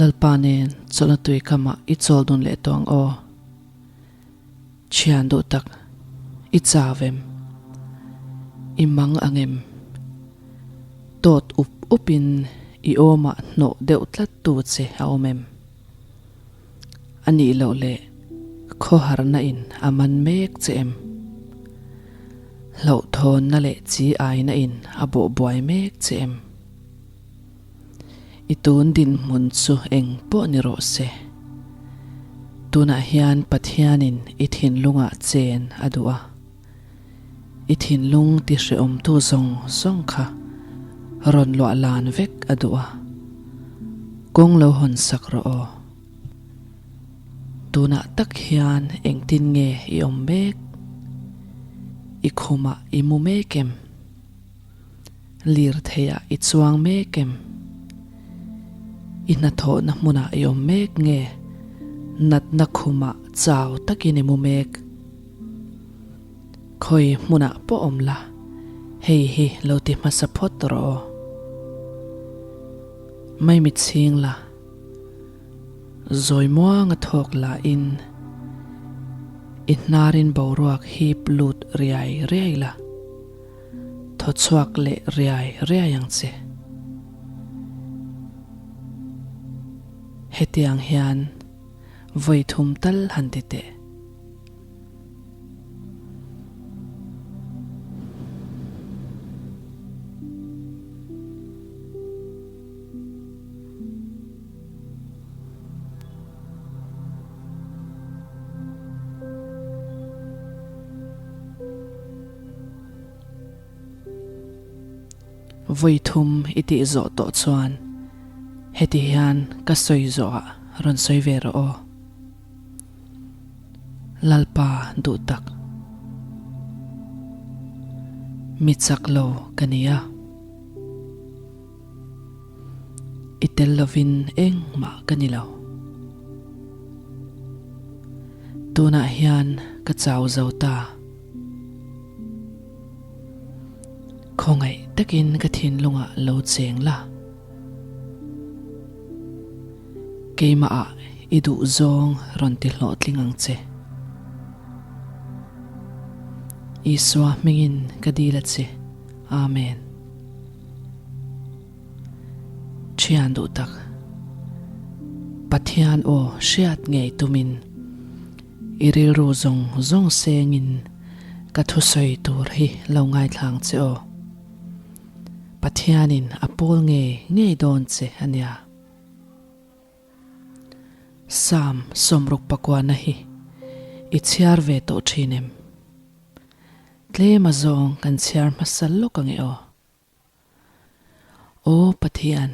Lalpa nen chawlhna tui kamah i chawl dun leh tawh ang aw. Thian duh tak, i chau em? I mang ang em? Tawt up upin i awmah hnawh deuh tlat tu che a awm em? A nih loh leh khawharna in a man mek che em? Hlauhthawnna leh chi aina in a bawh buai mek che em? I tun dinhmun chu eng pawh ni rawh se. Tunah hian Pathianin i thinlungah chen a duh a. I thinlung ti hrehawmtu zawng zawng kha rawn luah lan vek a duh a. Kawng lo hawn sak rawh aw. Tunah tak hian engtin nge i awm mek? I khumah i mu mek em? Lirtheiah i chuang mek em? I hnathawhna hmunah i awm mek nge? Natna khumah chau takin i mu mek? Khawi hmunah pawh awm la, hei hi lo ti hmasa phawt rawh aw. Maimi chhing la, zawi muanga thawk lahin i hnarin boruak hip lut riai riai la. Thaw chhuak leh riai riai ang che. Hetiang hian vawi thum tal han ti teh. Vawi thum i tih zawh tawh chuan heti hian ka sawi zawhah rawn sawi ve rawh aw. Lalpa duh tak. Mi chak lo ka ni a. I tel lovin engmah ka ni lo. Tunah hian ka chau zo ta. Khawngaih takin ka thinlungah lo cheng la. Keimahah i duh zawng rawn ti hlawhtling ang che. Isua hmingin ka dil a che. Amen. Thian duh tak, Pathian aw hriat ngei tumin i rilru zawng zawng sengin ka thusawi tur hi lo ngaithlang che aw. Pathianin a pawl ngei ngei dawn che a nia. Psalm 69 hi i chhiar ve tawh thin em? Tlem a zawng kan chhiar hmasa lawk ang e aw. Aw Pathian,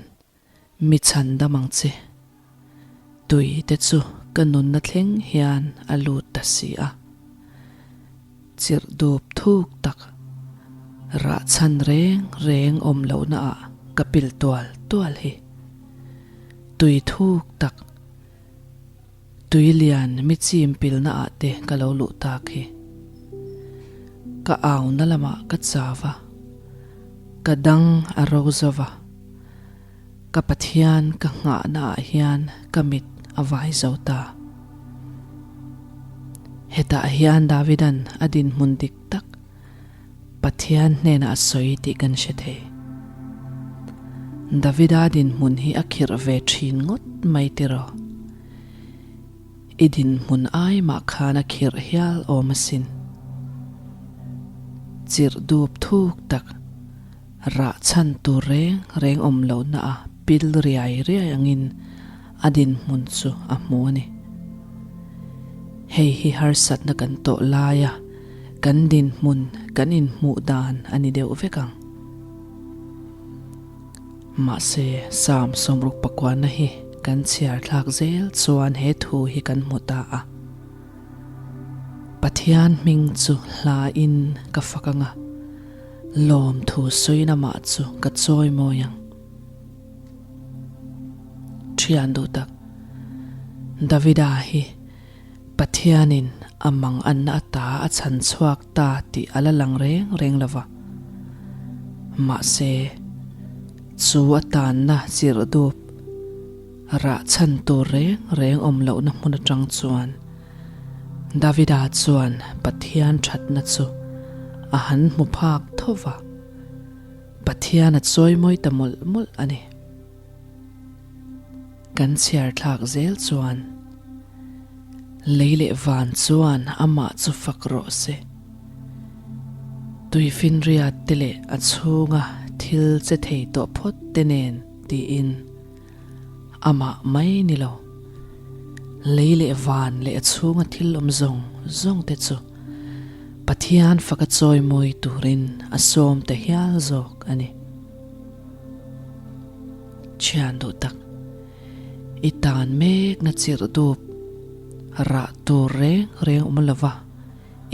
mi chhan dam ang che. Tui te chu ka nunna thleng hian a lut ta si a. Chirh dup thuk tak, rah chhan reng reng awm lohna ah ka pil tual tual hi. Tui thuk tak, tui lian mi chim pilna ah te ka lo luh tak hi. Ka auna lamah ka chau a, ka dang a ro zo va, ka Pathian ka nghahna ah hian ka mit a vai zo ta. Hetah hian Davidan a dinhmun dik tak Pathian hnenah a sawi tih kan hre thei. Davida dinhmun hi a khirh ve thin ngawt mai tiraw? I dinhmun ai mah khan a khirh hial awm asin. Chirh dup thuk tak, rah chhan tur reng reng awm lohna a pil riai riai angin a dinhmun chu a hmu a ni. Hei hi harsatna kan tawh laia kan dinhmun kan inhmuh dan a ni deuh vek ang. Mahse, Psalm 69 hi kan chhiar thlak zel chuan he thu hi kan hmu ta a. Pathian hming chu hla in ka fak ang a, lawmthu sawiin amah chu ka chawi mawi ang. Thian duh tak, Davida hi Pathianin a mang anna ata a chhan chhuak ta tih a la lang reng reng lo va. Mahse, chu a tanna chirh dup. Rah chhan tur reng reng awm lohna hmun atang chuan Davida chuan Pathian thatna chu a han hmu phak tho va, Pathian a chawimawi ta mawlh mawlh a ni. Kan chhiar thlak zel chuan lei leh van chuan amah chu fak rawh se. Tuifinriat te leh a chhunga thil che thei tawh phawt te nen tiin amah mai ni lo. Lei leh van leh a chhunga thil awm zawng zawng te chu Pathian faka chawimawi turin a sawm ta hial zawk a ni. Thian duh tak, i tan mekna chirh dup rah tur reng reng awm lova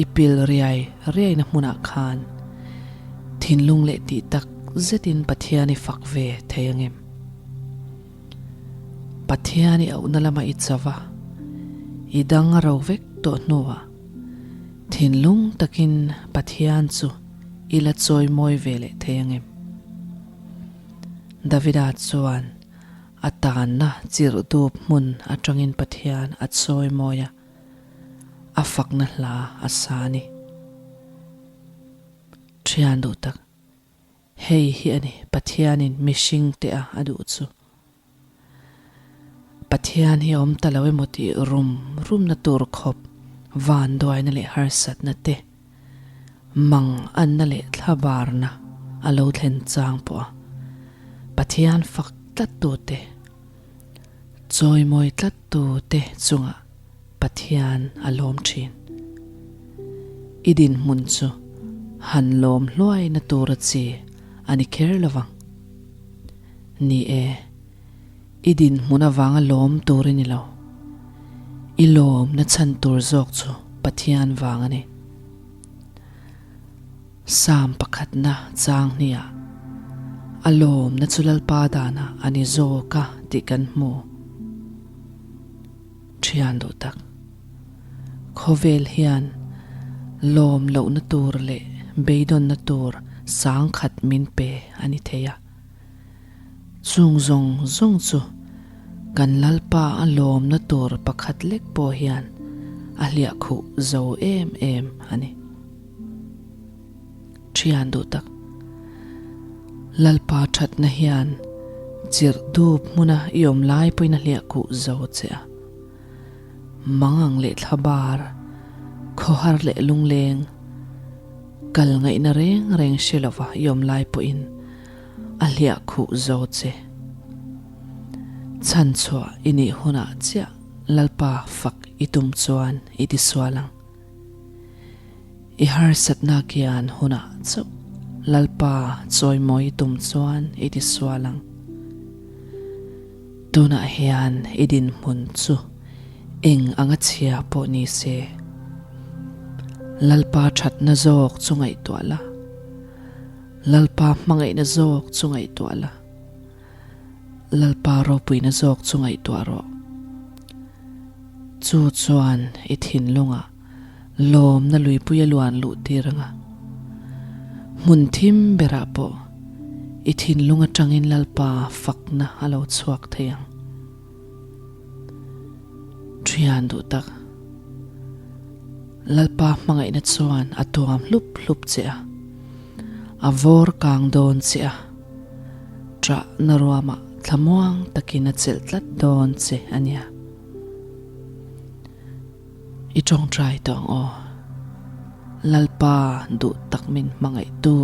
i pil riai riaina hmunah khan thinlung leh tih tak zetin Pathian i fak ve thei angem? Pathian i auhna lama i chauh a, i dang a ro vek tawh hnuah thinlung takin Pathian chu i la chawimawi ve leh thei angem? Davida chuan a tanna chirh dup hmun atangin Pathian a chawimawi a, a fakna hla a sa a ni. Thian duh tak, hei hi a ni Pathianin mihring te a a duh chu. Pathian hi a awm ta lo emaw tih rum rumna tur khawp vanduaina leh harsatna te, mang anna leh thlabarna a lo thlen chang pawh a Pathian fak tlattute, chawimawi tlattute chungah Pathian a lawm thin. I dinhmun chu han lawm hluaina tura chi a ni kher lovang. Ni e, i dinhmun avanga lawm tur i ni lo. I lawmna chhan tur zawk chu Pathian vang a ni. Psalm pakhatna chang hniah, A lawmna chu Lalpa danah a ni zawk a tih kan hmu. Thian duh tak. Khawvel hian lawm lohna tur leh beidawnna tur sangkhat min pe a ni thei a. Chung zawng zawng chu kan Lalpa a lawmna tur pakhat lek pawh hian a hliah khuh zo em em a ni. Thian duh tak. Lalpa thatna hian chirh dup hmuna i awm lai pawhin a hliah kuh zo che a. Mangang leh thlabar, khawhar leh lungleng, kal ngaihna reng reng hre lova i awm lai pawhin a hliah khuh zo che. Chhanchhuah i nih hunah chiah Lalpa fak i tum chuan i tisual ang. I harsatna kian hunah chauh Lalpa chawimawi tum chuan i tisual ang. Tunah hian i dinhmun chu eng anga chhia pawh ni se, Lalpa thatna zawk chu ngaihtuah la, Lalpa hmangaihna zawk chu ngaihtuah la, Lalpa ropuina zawk chu ngaihtuah rawh. Chu chuan i thinlungah lawmna luipui a luan luh tir anga. Hmun thim berah pawh i thinlung atangin Lalpa fakna a lo chhuak thei ang. Thian duh tak, Lalpa hmangaihna chuan a tuam hlup hlup che a, a vawr kang dawn che a. Ṭahna ruamah thlamuang takin a chelh tlat dawn che a nia. I ṭawngṭai tawh ang aw. Lalpa duh tak min hmangaihtu.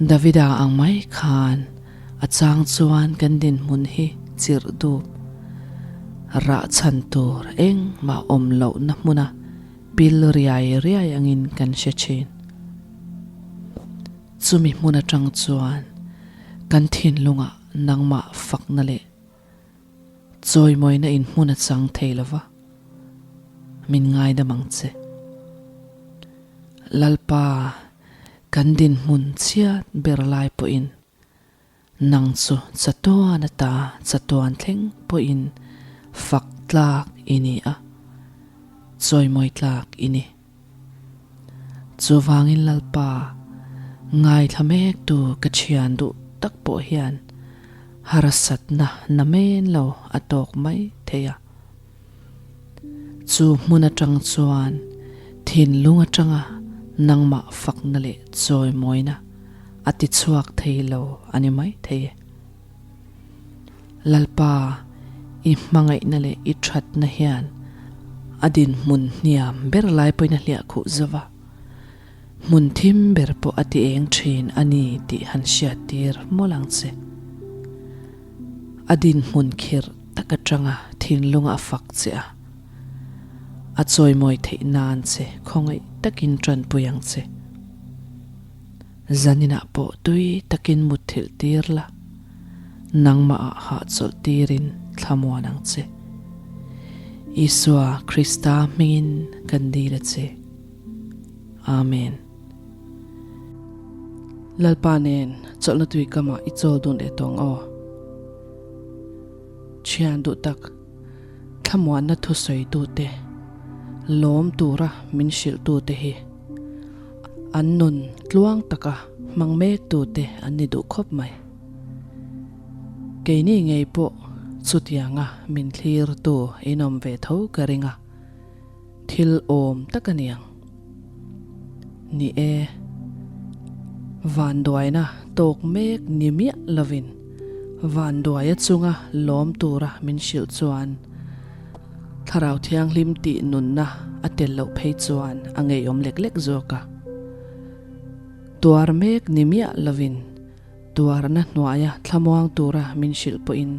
Davida ang mai khan a chang chuan kan dinhmun hi chirh dup. Rah chhan tur engmah awm lohna hmuna pil riai riai angin kan hre ṭhin. Chumi hmun atang chuan kan thinlungah nangmah fakna leh chawimawina inhmun a chang thei lo va, min ngaidam ang che. Lalpa, kan dinhmun chhiat ber lai pawhin nang chu chatuan ata chatuan thleng pawhin fak tlak i ni a, chawimawi tlak i ni. Chuvangin Lalpa, ngaithla mektu ka thian duh tak pawh hian. Harsatna namen lo a tawk mai thei a. Chu hmun atang chuan thinlung atanga nangmah fakna leh chawimawina a ti chhuak thei lo a ni mai thei e. Lalpa, i hmangaihna leh i thatna hian a dinhmun hniam ber lai pawhin a hliah khuh zo va, hmun thim ber pawh a ti eng thin a ni tih han hriattir mawlh ang che. A dinhmun khirh tak atanga thinlunga a fak che a, a chawimawi theih nan che khawngaih takin tanpui ang che. Zaninah pawh tui takin mutthilh tir la, nangmahah hahchawlh tirin thlamuan ang che. Isua Krista hmingin kan dil a che. Amen. Lalpa nen chawlhna tui kamah i chawl dun leh tawng aw. Thian duh tak, thlamuanna thusawi tute, lawm tura min hrilh tute hi an nun tluang taka hmang mek tute an ni duh khawp mai. Keini ngei pawh chutianga min thlir tu in awm ve tho ka ring a, thil awm tak a niang. Ni e, vanduaina tawk mek ni miah lovin vanduaia chunga lawm tura min hrilh chuan Thlarau Thianghlim tih nunna a tel loh phei chuan a ngeiawm lek lek zawk a. Tuar mek ni miah lovin Tuarna hnuaia thlamuang tura min hrilh pawhin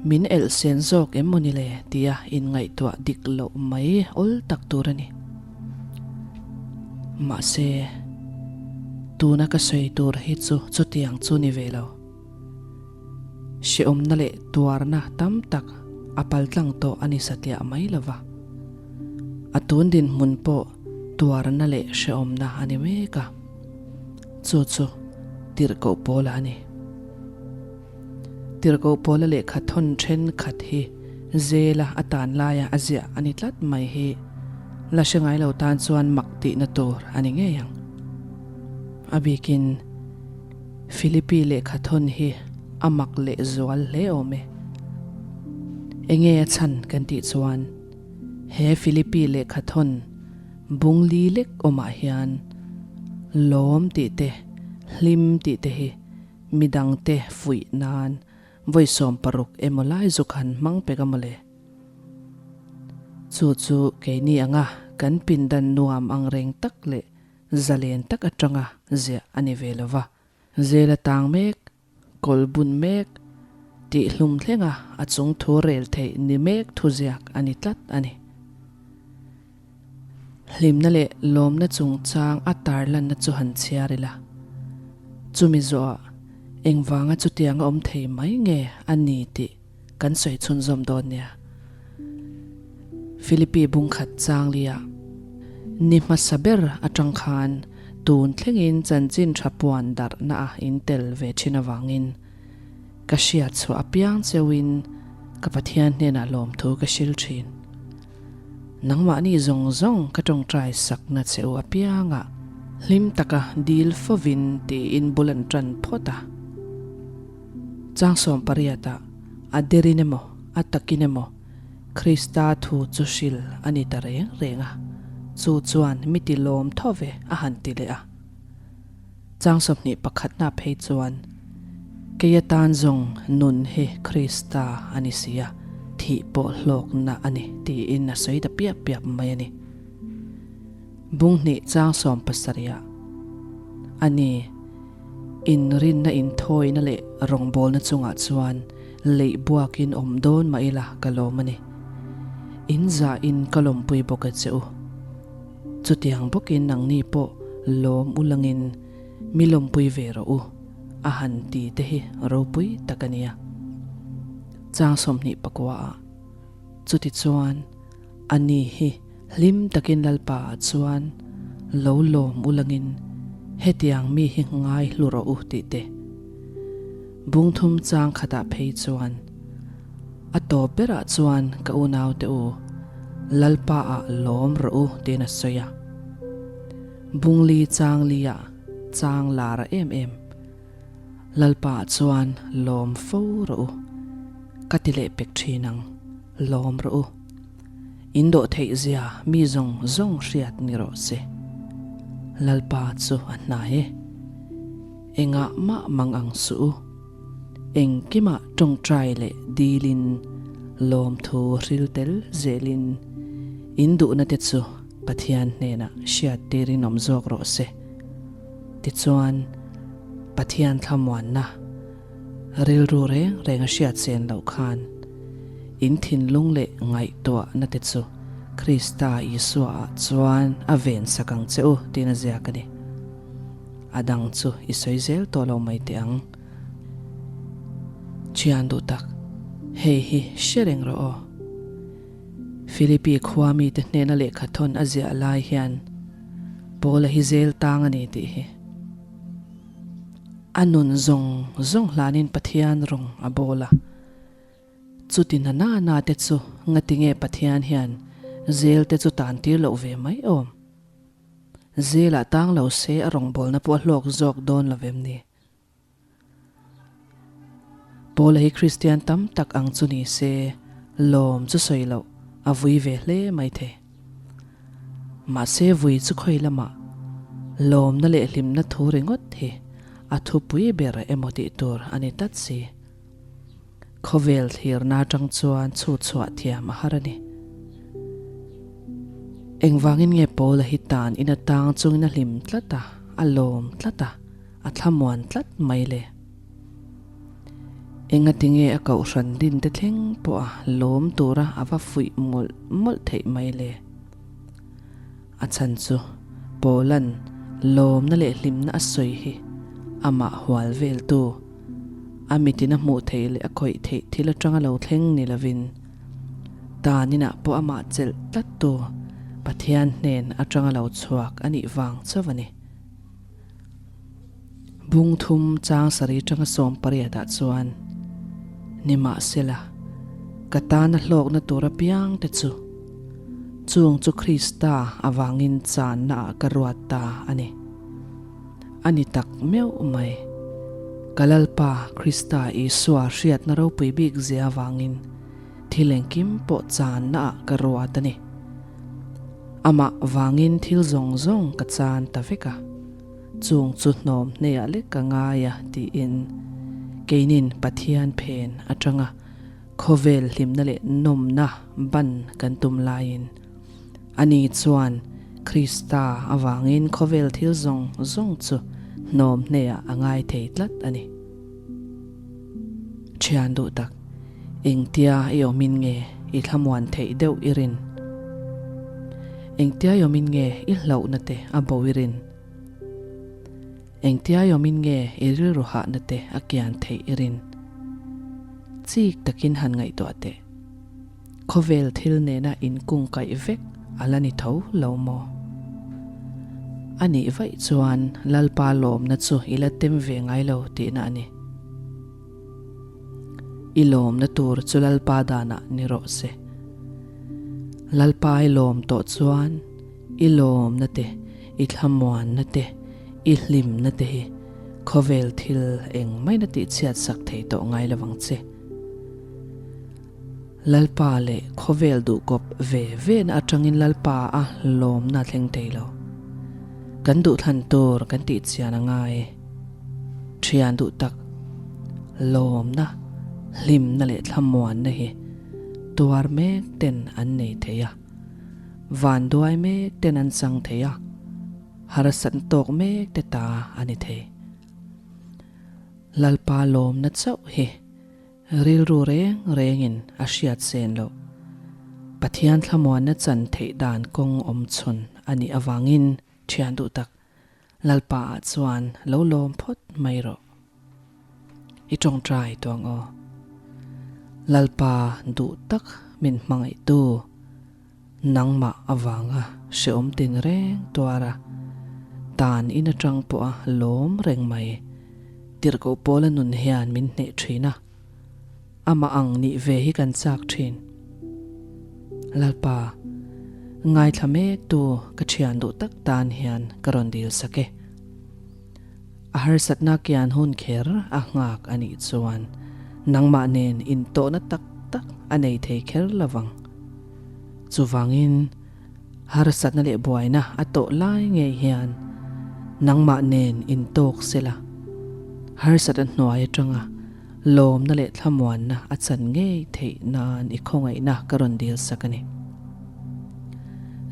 min elhsen zawk em maw ni le tia inngaihtuah dik loh mai awl tak tur a ni. Mahse, tuna ka sawi tur hi chu chutiang chu ni ve lo. Hrehawmna leh tuarna tam tak a paltlang tawh a ni satliah mai lo va. A tun dinhmun pawh tuarna leh hrehawmna a ni mek a. Chu chu Tirhkoh Paula a ni. Tirhkoh Paula lehkha thawn thenkhat hi zela a tan laia a ziah a ni tlat mai hi la hre ngai lo tan chuan mak tihna tur a ni ngei ang. A bikin Philippi lehkha thawn hi a mak leh zual hle awm e. Enge a chhan kan tih chuan he Philippi lehkha thawn Bung li lek awmah hian lawm tih te, hlim tih te hi midangte fuih nan vawi 16 emaw lai zuk han hmang pek a mawle. Chu chu keini anga kan pindan nuam angreng tak leh zalen tak atanga ziah a ni ve lova. Zela tang mek Kawl bun mek tih hlum thlenga a chung thu rel theih ni mek thuziak a ni tlat a ni. Hlimna leh lawmna chungchang a tarlanna chu han chhiar ila. Chumi zawhah engvanga chutianga awm thei mai nge a ni tih kan sawi chhunzawm dawn nia. Philippi bungkhat changlia ni hmasa ber atang khan tun thlengin chanchin tha puan darhna a in tel ve thin avangin ka hriat chhuah apiang cheuhin ka Pathian hnenah lawmthu ka hril thin. Nangmahni zawng zawng ka tawngtai sakna che u apiangah hlim taka dil fovin tiin bul an tan phawt a. Chang 18 ah a derin emaw a takin emaw Krista thu chu hril a ni ta reng reng a, chu chuan mi ti lawm tho ve a han ti leh a. Chang 21 na phei chuan, Kei atan zawng nun hi Krista a ni si a, thih pawh hlawkna a ni tiin a sawi ta piap piap mai a ni. Bung hnih chang 70 ah a ni. Inrinna inthawina leh rawngbawlna chungah chuan leih buakin awm dawn mah ila ka lawm a ni. In zahin ka lawmpui bawk e che u. Chutiang bawkin nangni pawh lawm u langin mi lawmpui ve rawh u, a han ti te hi ropui tak a nia. Chang 29 ah chutichuan A ni hi hlim takin Lalpa ah chuan lo lawm u langin hetiang mi hi ngai hlu rawh u tih te. Bung thum chang khatah phei chuan a tawp berah chuan ka unaute u Lalpa ah lawm rawh u tiin a sawi a. Bung li chang li ah chang lar a em em. Lalpaah chuan lawm fo rawh u. Ka ti leh pek thin ang, lawm rawh u. In dawh theih zia mi zawng zawng hriat ni rawh se. Lalpa chu a hnai e. Engah mah mang ang suh u. Engkimah tawngtai leh dilin lawmthu hril tel zelin in duhna te chu Pathian hnenah hriat tirin awm zawk rawh se. Tichuan, Pathian thlamuanna rilru reng reng a hriat sen loh khan in thinlung leh ngaihtuahna te chu Krista Isua ah chuan a ven sak ang che u tiin a ziak a ni. A dang chu i sawi zel tawh lo mai teh ang. Thian duh tak, hei hi hre reng rawh aw. Philippi khua mite hnena lehkha thawn a ziah lai hian Paula hi zel tang a ni tih hi. A nun zawng zawng hlanin Pathian rawng a bawl a. Chuti na na na te chu ngatinge Pathian hian zel te chu tan tir loh ve mai awm? Zelah tang lo se a rawngbawlna pawh a hlawk zawk dawn lo vem ni? Paula hi Kristian tam tak ang chu ni se lawm chu sawi loh a vui ve hle mai thei. Mahse vui chu khawi lamah lawmna leh hlimna thu ringawt hi a thupui ber emaw tih tur a ni tlat si. Khawvel thlirna atang chuan chhut chhuah thiam a har a ni. Engvangin nge Paula hi tan in a tang chungin a hlim tlat a, a lawm tlat a, a thlamuan tlat mai le? Engati nge a kohhran din te thleng pawh a lawm tura a va fuih mawlh mawlh theih mai le? A chhan chu Paula'n lawmna leh hlimna a sawi hi amah hual veltu, a mitin a hmuh theih leh a khawih theih thil atanga lo thleng ni lovin, taninah pawh amah chelh tlattu Pathian hnen atanga lo chhuak a nih vang chauh a ni. Bung thum chang sarih atanga 18 ah chuan, Nimahsela, ka tana hlawkna tur apiang te chu, chung chu Krista avangin channa ah ka ruat ta a ni. A ni tak meuh mai. Ka Lalpa Krista Isua hriatna ropui bik zia avangin thil engkim pawh channa ah ka ruat a ni. Amah vangin thil zawng zawng ka chan ta vek a, chung chu hnawm hneiah lek ka ngai a tiin keinin Pathian phen atanga khawvel hlimna leh nawmna ban kan tum laiin Ani chuan Krista avangin khawvel thil zawng zawng chu hnawm hnehah a ngai thei tlat a ni. Thian duh tak, engtia i awmin nge i thlamuan theih deuh i rin? Engtia i awmin nge i hlauhna te a bo i rin? Engtia i awmin nge i rilru hahna te a kian theih i rin? Chik takin han ngaihtuah teh. Khawvel thil nena inkungkaih vek a la ni tho lo maw? A nih vaih chuan Lalpa lawmna chu i la tem ve ngai lo tihna a ni. I lawmna tur chu Lalpa danah ni rawh se. Lalpa i lawm tawh chuan i lawmna te, i thlamuanna te, i hlimna te hi khawvel thil engmahina tihchhiat sak thei tawh ngai lo vang che. Lalpa leh khawvel duhkawp ve ve na atangin Lalpa a lawmna a thleng thei lo. Kan duhthlan tur kan tih chian a ngai. Thian duh tak, lawmna, hlimna leh thlamuanna hi tuar mek ten an nei thei a, vanduai mek ten an chang thei a, harsatna tawk mek te ta a ni thei. Lalpa lawmna chauh hi Rilru reng rengin a hriat sen loh. Pathian thlamuanna chan theih dan kawng awm chhun a nih avangin thian duh tak Lalpa ah chuan lo lawm phawt mai rawh. I tawngtai tuang aw. Lalpa duh tak min hmangaihtu nangmah avanga hreawm tin reng tuara tan in atang pawha lawm reng mai. Tirhkoh Paula nun hian min hneh thin a, amah ang nih ve hi kan chak thin. Lalpa, ngaithla mek tu ka thian duh tak tan hian ka rawn dil sak e. A harsatna kian hun kher a nghak a nih chuan nangmah nen intawhna tak tak a nei thei kher lo vang. Chuvangin harsatna leh buaina a tawh lai ngei hian nangmah nen intawk sela, harsatna hnuai atanga lawmna leh thlamuanna a chan ngei theih nan i khawngaihna ka rawn dil sak a ni.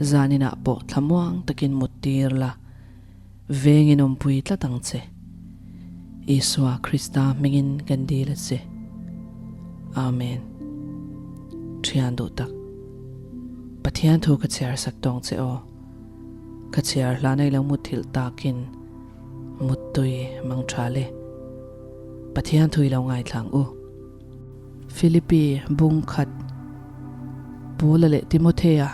Zaninah pawh thlamuang takin mut tir la. Vengin awmpui tlat ang che. Isua Krista hmingin kan dil a che. Amen. Thian duh tak. Pathian thu ka chhiar sak tawng che aw. Ka chhiar hlan a i lo mutthilh takin muttui mang tha le. Pathian thu i lo ngaithlang u. Philippi bung khat Paula leh Timothea,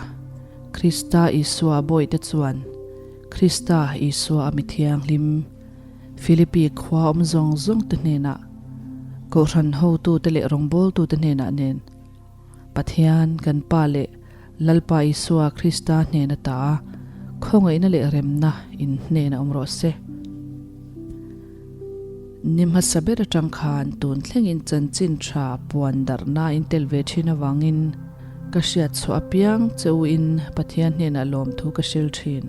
Krista Isua bawihte chuan Krista Isua a mi thianghlim Philippi khua awm zawng zawngte hnenah, Kohhran hotute leh rawngbawltute hnenah nen Pathian kan Pa leh Lalpa Isua Krista hnen ata khawngaihna leh remna in hnen a awm rawh se. Ni hmasa ber atang khan tun thlengin chanchin tha puan darhna in tel ve thin avangin ka hriat chhuah apiang che u in Pathian hnenah lawmthu ka hril thin.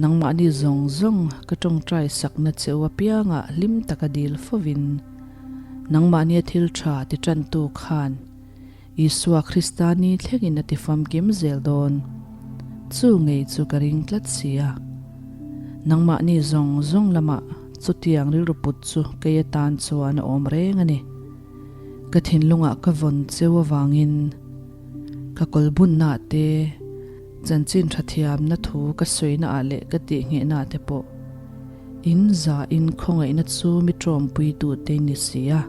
Nangmahni zawng zawng ka tawngtai sakna che u apiangah hlim taka dil fovin nangmahnia thil tha ti tantu khan Isua Krista ni thlengin a ti famkim zel dawn. Chu ngei chu ka ring tlat si a. Nangmahni zawng zawng lamah chutiang rilru put chu kei atan chuan a awm reng a ni. Ka thinlungah ka vawn cheu avangin ka kawlbunnaah te, chanchin tha thiamna thu ka sawinaah leh ka tihnghehnaah te pawh in zahin khawngaihna chu mi tawmpuitute in ni si a.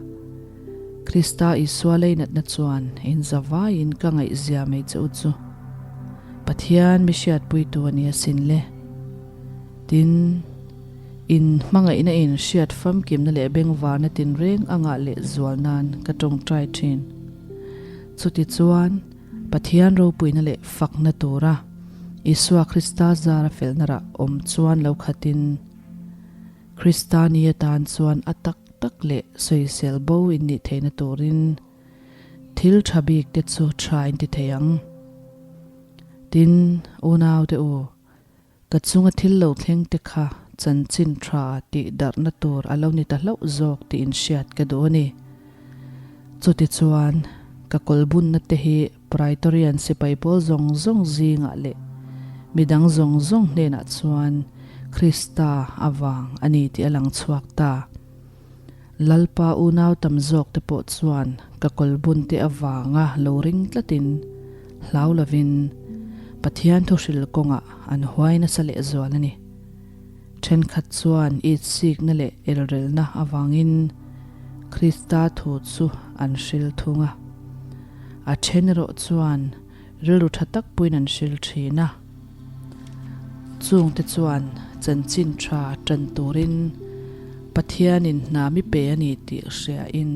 Krista Isua leinatna chuan in zavaiin ka ngaihzia mai che u chu Pathian mi hriatpuitu a ni asin le. Tin, in hmangaihna in hriat famkimna leh bengvarna tinreng a ngah leh zual nan ka tawngtai thin. Chutichuan, Pathian ropuina leh fakna tura Isua Krista zara felna rah awm chuan lo khatin, Krista ni atan chuan a tak tak leh sawisel bo in nih theihna turin thil tha bik te chu tha in ti thei ang. Tin, unau te u, ka chunga thil lo thleng te kha chanchin tha tih darhna tur a lo ni ta hlauh zawk tih in hriat ka duh a ni. Chutichuan, ka kawlbunna te hi Praetorian sipai pawl zawng zawng zingah leh midang zawng zawng hnenah chuan Krista avang a ni tih a lang chhuak ta. Lalpa unau tam zawkte pawh chuan ka kawlbunte avanga lo ring tlatin, hlau lovin Pathian thuhril kawngah an huai nasa lehzual a ni. Thenkhat chuan itsikna leh elrelna avangin Krista thu chu an hril thung a. A then erawh chuan rilru tha tak puiin an hril thin a. Chungte chuan chanchin tha tan turin Pathianin hna mi pe a ni tih hriain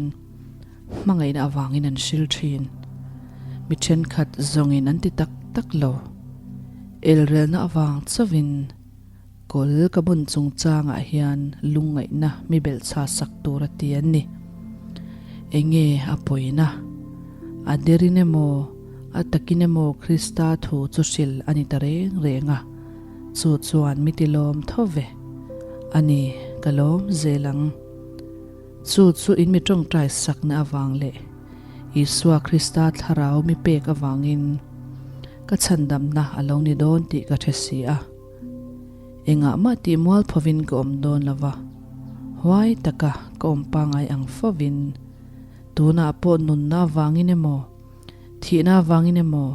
hmangaihna avangin an hril thin. Mi thenkhat zawngin an ti tak tak lo. Elrelna avang chauhin Kawl ka bun chungchangah hian lungngaihna mi belhchha sak tur a ti an ni. Enge a pawina? A derin emaw, a takin emaw Krista thu chu hril a ni ta reng reng a, chu chuan mi ti lawm tho ve. A ni, ka lawm zel ang. Chu chu in mi tawngtai sakna avang leh Isua Krista thlarau mi pek avangin ka chhandamna a lo ni dawn tih ka hre si a. Engah mah tih mual phovin ka awm dawn lo va, huai taka ka awm pangngai ang fovin, tunah pawh nunna avangin emaw, thihna avangin emaw,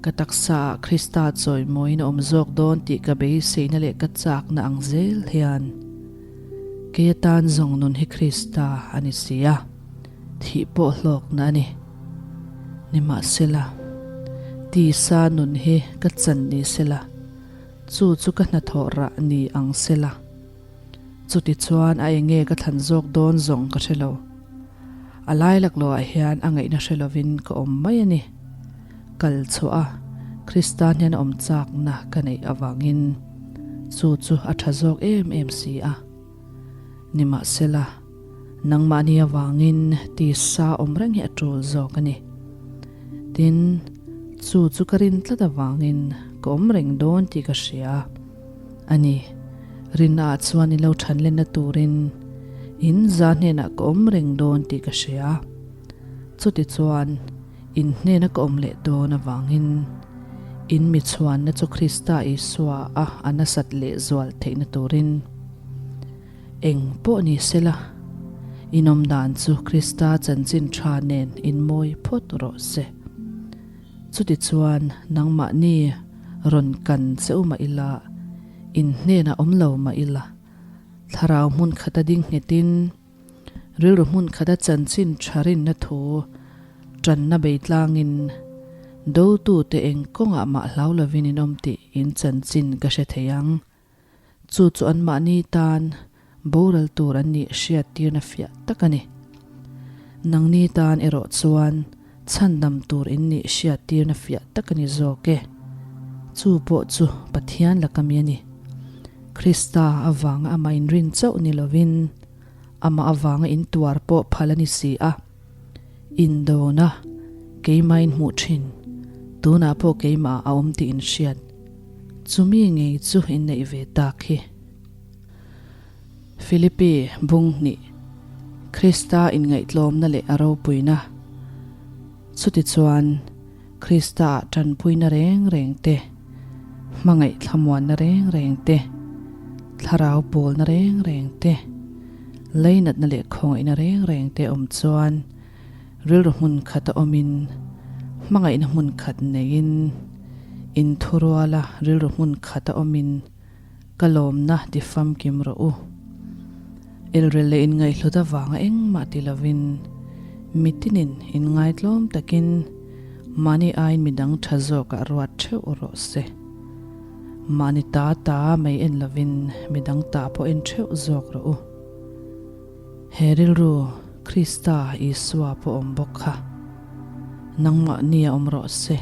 ka taksaah Krista chawimawiin a awm zawk dawn tih ka beiseina leh ka chakna ang zel hian, kei atan zawng nun hi Krista a ni si a, thih pawh hlawkna a ni. Nimahsela, tisa nun hi ka chan ni sela, Chu chu ka hnathawh rah ni ang sela. Chutichuan a enge ka thlan zawk dawn zawng ka hre lo. A lai laklawhah hian a ngaihna hre lovin ka awm mai a ni. Kal chhuah a, Krista hian awm chakna ka neih avangin chu chu a tha zawk em em si a. Nimahsela, nangmahni avangin tisa awm reng hi a tul zawk a ni. Tin, chu chu ka rin tlat avangin ka awm reng dawn tih ka hria a ni. Rinnaah chuan i lo thanlenna turin in za hnenah ka awm reng dawn tih ka hria. Chutichuan, in hnena ka awm leh dawn avangin in mi chhuanna chu Krista Isua a a nasat leh zual theihna turin eng pawh ni sela, in awm dan chu Krista chanchin tha nen in mawi phawt rawh se. Chutichuan nangmahni rawn kan che u mah ila, in hnenah awm lo mah ila, thlarau hmun khata ding nghetin, Rilru hmun khata chanchin tha rinna thu tanna bei tlangin dotute eng kawngah mah hlau lovin in awm tih in chanchin ka hre thei ang. Chu chu anmahni tan boral tur an nih hriattirna fiah tak a ni. Nangni tan erawh chuan chhandam tur in nih hriattirna fiah tak a ni zawk e. Chu pawh chu Pathian laka mi a ni. Krista avanga amah inrin chauh ni lovin, Amah avanga in tuar pawh phal a ni si a, indona keimah in hmuh thin, tunah pawh keimah a awm tih in hriat, chumi ngei chu in neih ve tak hi. Philippi bung hnih, Krista inngaihtlawmna leh a ropuina. Chutichuan, Krista-ah tanpuina reng reng te, hmangaih thlamuanna reng reng te, thlarau pawlna reng reng te, leinatna leh khawngaihna reng reng te awm chuan rilru hmun khata awmin, hmangaihna hmun khat neiin, inthuruala rilru hmun khata awmin, Ka lawmna ti famkim rawh u. Elrel leh inngaihhlut avanga engmah ti lovin, mitinin inngaitlawm takin mahni aiin midang tha zawkah ruat theuh rawh se. Mahni ta ta mai en lovin midang ta pawh en theuh zawk rawh u. He rilru Krista Isua pawh awm bawk kha nangmahnia awm rawh se.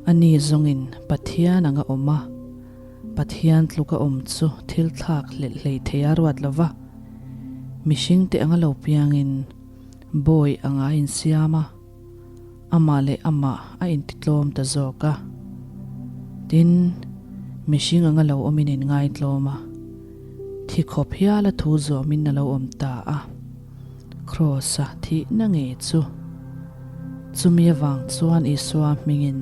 Ani zawngin Pathian anga awm a, Pathian tluka awm chu thil thlak hlelh hlei thei a ruat lo va. Mihringte anga lo piangin bawi anga a insiam a, amah leh amah a intitlawm ta zawk a. Tin, mihring anga lo awmin inngaitlawm a, thi khawp hiala thu zawmin a lo awm ta a. Kraws-a thihna ngei chu. Chumi avang chuan Isua hmingin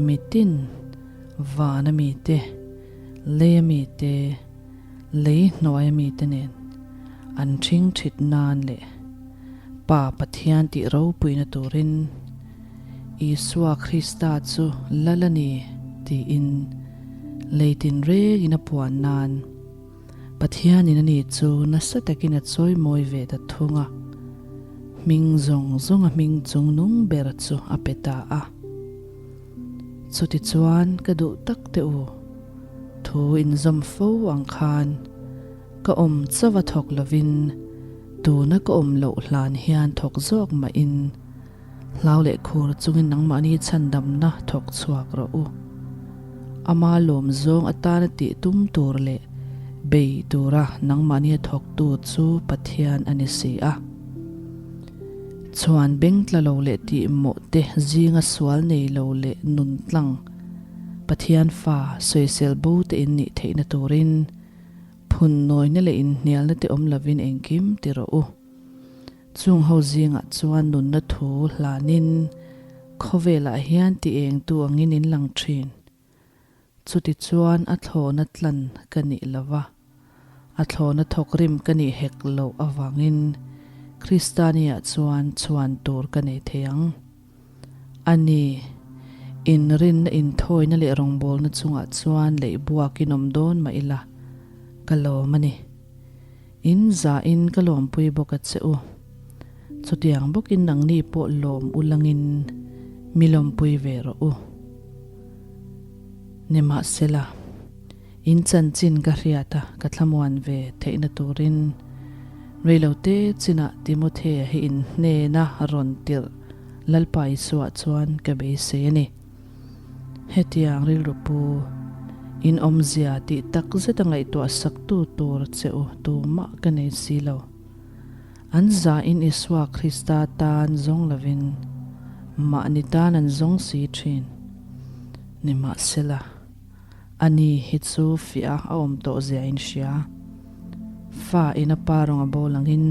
mitin, vana mite, leia mite, lei hnuaia mite nen an ṭhing ṭhit nan leh Pa Pathian tih ropuina turin Isua Krista chu Lal a ni tiin lei tinrengin a puan nan Pathianin ani chu nasa takin a chawimawi ve ta thung a, hming zawng zawnga hming chung nung ber chu a pe ta a. Chutichuan ka duh tak teh u, thu inzawm fo ang khan ka awm chauh a thawk lovin tuna ka awm loh hlan hian thawk zawk mahin Hlau leh khur chungin nangmahni chhandamna thawk chhuak rawh u. Ama lawm zawng atana tih tum tur leh bei tura nangmahni a thawktu chu Pathian a ni si a. Chhuan beng tla lo leh tih mawh te zinga sual nei lo leh nun tlang Pathian fa sawisel bo te in nih theihna turin phun nawina leh inhnialna te awm lovin engkim ti rawh u. Chung ho zingah chuan nunna thu hlanin khawvelah hian ti engtu angin in lang thin. Chutichuan a thlawhna tlan ka nih lova, a thlawhna thawkrim ka nih hek loh avangin Kristaniah chuan chhuan tur ka nei thei ang. A ni, inrinna inthawina leh rawngbawlna chungah chuan leihbuakin awm dawn mah ila ka lawm a ni. In zahin ka lawmpui bawk a che u. Chutiang bawkin nangni pawh lawm u langin mi lawmpui ve rawh u. Nimahsela, in chanchin ka hriat a ka thlamuan ve theihna turin reilote chinah Timothea hi in hnena rawn tirh Lalpa Isua chuan ka beisei a ni. Hetiang rilru pu, In awmzia tih tak zeta ngaihtuah saktu tur che u tumah ka nei si lo. An zahin Isua Krista tan zawng lovin mahni tan an zawng si thin. Nimahsela, ani hi chu fiah a awm tawh zia in hria. Fa in a pa rawng a bawl angin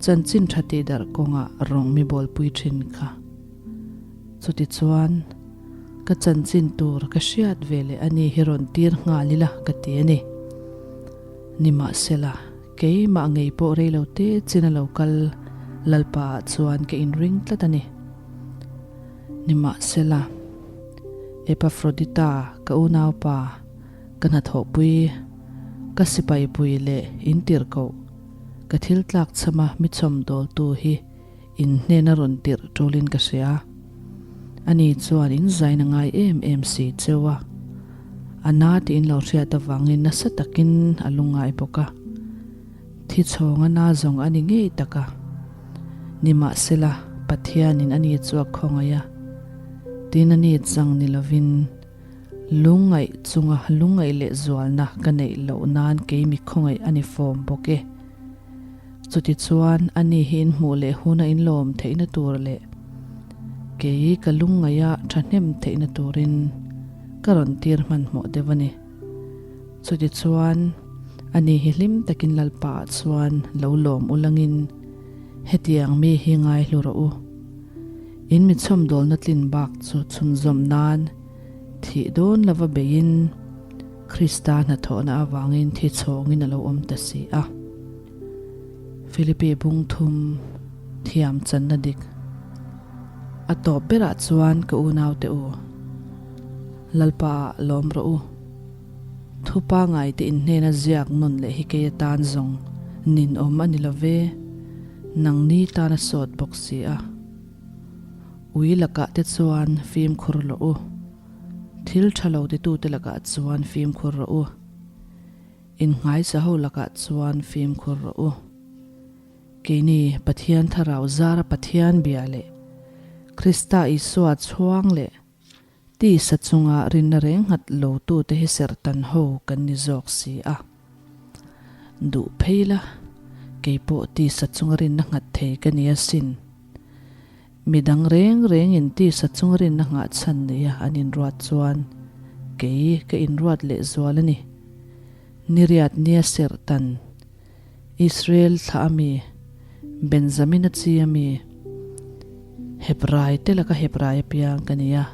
chanchin tha tihdarh kawngah rawng mi bawlpui thin kha. Chutichuan, ka chanchin tur ka hriat ve leh ani hi rawn tir nghal ila ka ti a ni. Nimahsela, keimah ngei pawh rei lo te chin a lo kal Lalpa ah chuan ka inring tlat a ni. Nimahsela, Epafrodita ka unaupa, ka hnathawhpui, ka sipaipui leh intirhkoh, ka thil tlakchhama mi chhawmdawltu hi In hnena rawn tirh ṭulin ka hria. Ani chuan in zain a ngai em em si cheu a. A na tih in lo hriat avangin nasa takin a lungngai bawk a. Thi chhawng a na zawng a ni ngei tak a. Nimahsela, Pathianin ani chu a khawngaih a. Tin ani chang ni lovin lungngaih chunga lungngaih leh zualna ka neih loh nan kei mi khawngaih a ni fawm bawk e. Chutichuan, ani hi inhmuh leh huna inlawm theihna tur leh kei ka lungngaih a thahnem theihna turin ka rawn tir hmanhmawh deuh a ni. Chutichuan, ani hi hlim takin Lalpa ah chuan lo lawm ulangin hetiang mi hi ngaihlu rawh u. In mi chhawmdawlna tlin bak chu chhunzawm nan thih dawn lova beiin, Krista hnathawhna avangin thi chhawngin a lo awm ta si a. Philippi bung thum thiam channa dik a tawp berah chuan ka unaute u, Lalpa ah lawm rawh u. Thu pangai te inhnena ziak nawn leh hi kei atan zawng ninawm a ni lo ve, nangni tan a sawt bawk si a. Ui lakah te chuan fimkhur rawh u. Thil tha lo titute lakah chuan fimkhur rawh u. Innghaisa ho lakah chuan fimkhur rawh u. Keini Pathian Thlarau zara Pathian bia leh Krista Isua chhuang leh tisa chunga rinna reng nghat lotute hi serhtan ho kan ni zawk si a. Duh phei la, keipawh tisa chunga rinna nghat thei ka ni asin. Mi dang reng rengin tisa chung rinna nghah chhan neia an inruat chuan kei ka inruat leh zual a ni. Niriat nia serhtan, Israel thlah a mi, Benjamina chi a mi, Hebrai te laka Hebrai apiang ka ni a,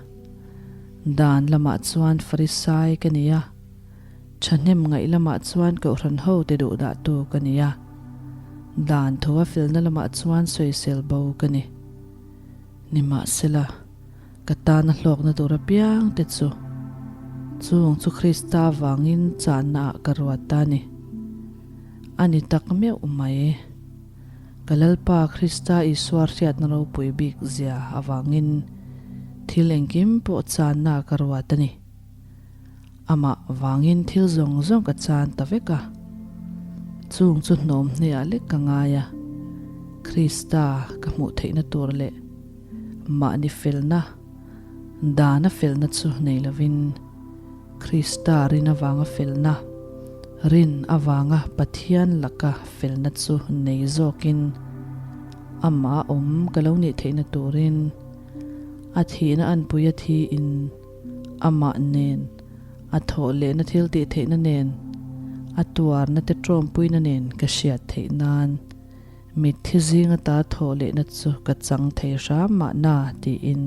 Dan lamah chuan Farisai ka ni a, Thahnem ngaih lamah chuan Kohhran ho te duh dahtu ka ni a, dan tho a felna lamah chuan sawisel bo ka ni. Nimahsela, ka tana hlawkna tur apiang te chu chung chu Krista vangin channa ah ka ruat ta ni. A ni tak meuh mai. Ka Lalpa Krista Isua hriatna ropui bik zia avangin thil engkim pawh channa ah ka ruat a ni. Amah vangin thil zawng zawng ka chan ta vek a, chung chu hnawm hnuiah lek ka ngai a, Krista ka hmuh theihna tur leh mahni felna, dana felna chu nei lovin, Krista rin avanga felna, rin avanga Pathian laka felna chu nei zawkin amah awm ka lo nih theihna turin a thihna anpui a thiin, Amah nen, a thawh lehna thil tih theihna nen, a tuarna te tawmpuina nen ka hriat theih nan mitthi zing ata thawh lehna chu ka chang thei hram mahna tiin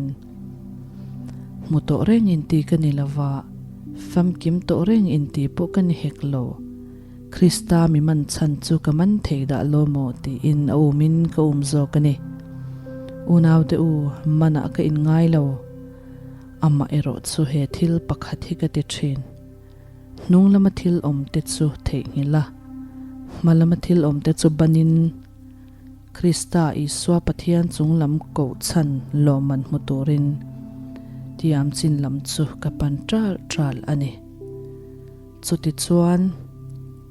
hmu tawh reng inti ka ni lova, famkim tawh reng inti pawh ka ni hek lo. Krista mi man chhan chu ka man thei dah lo maw tiin a umin ka um zawk a ni. Unaute u, manah ka inngai lo. Amah erawh chu he thil pakhat hi ka ti thin. Hnung lama thil awm te chu theihnghilh a, hma lama thil awm te chu banin Krista Isua Pathian chung lam koh chhan lawmman hmu turin tiam chin lam chu ka pan ṭal ṭal a ni. Chutichuan,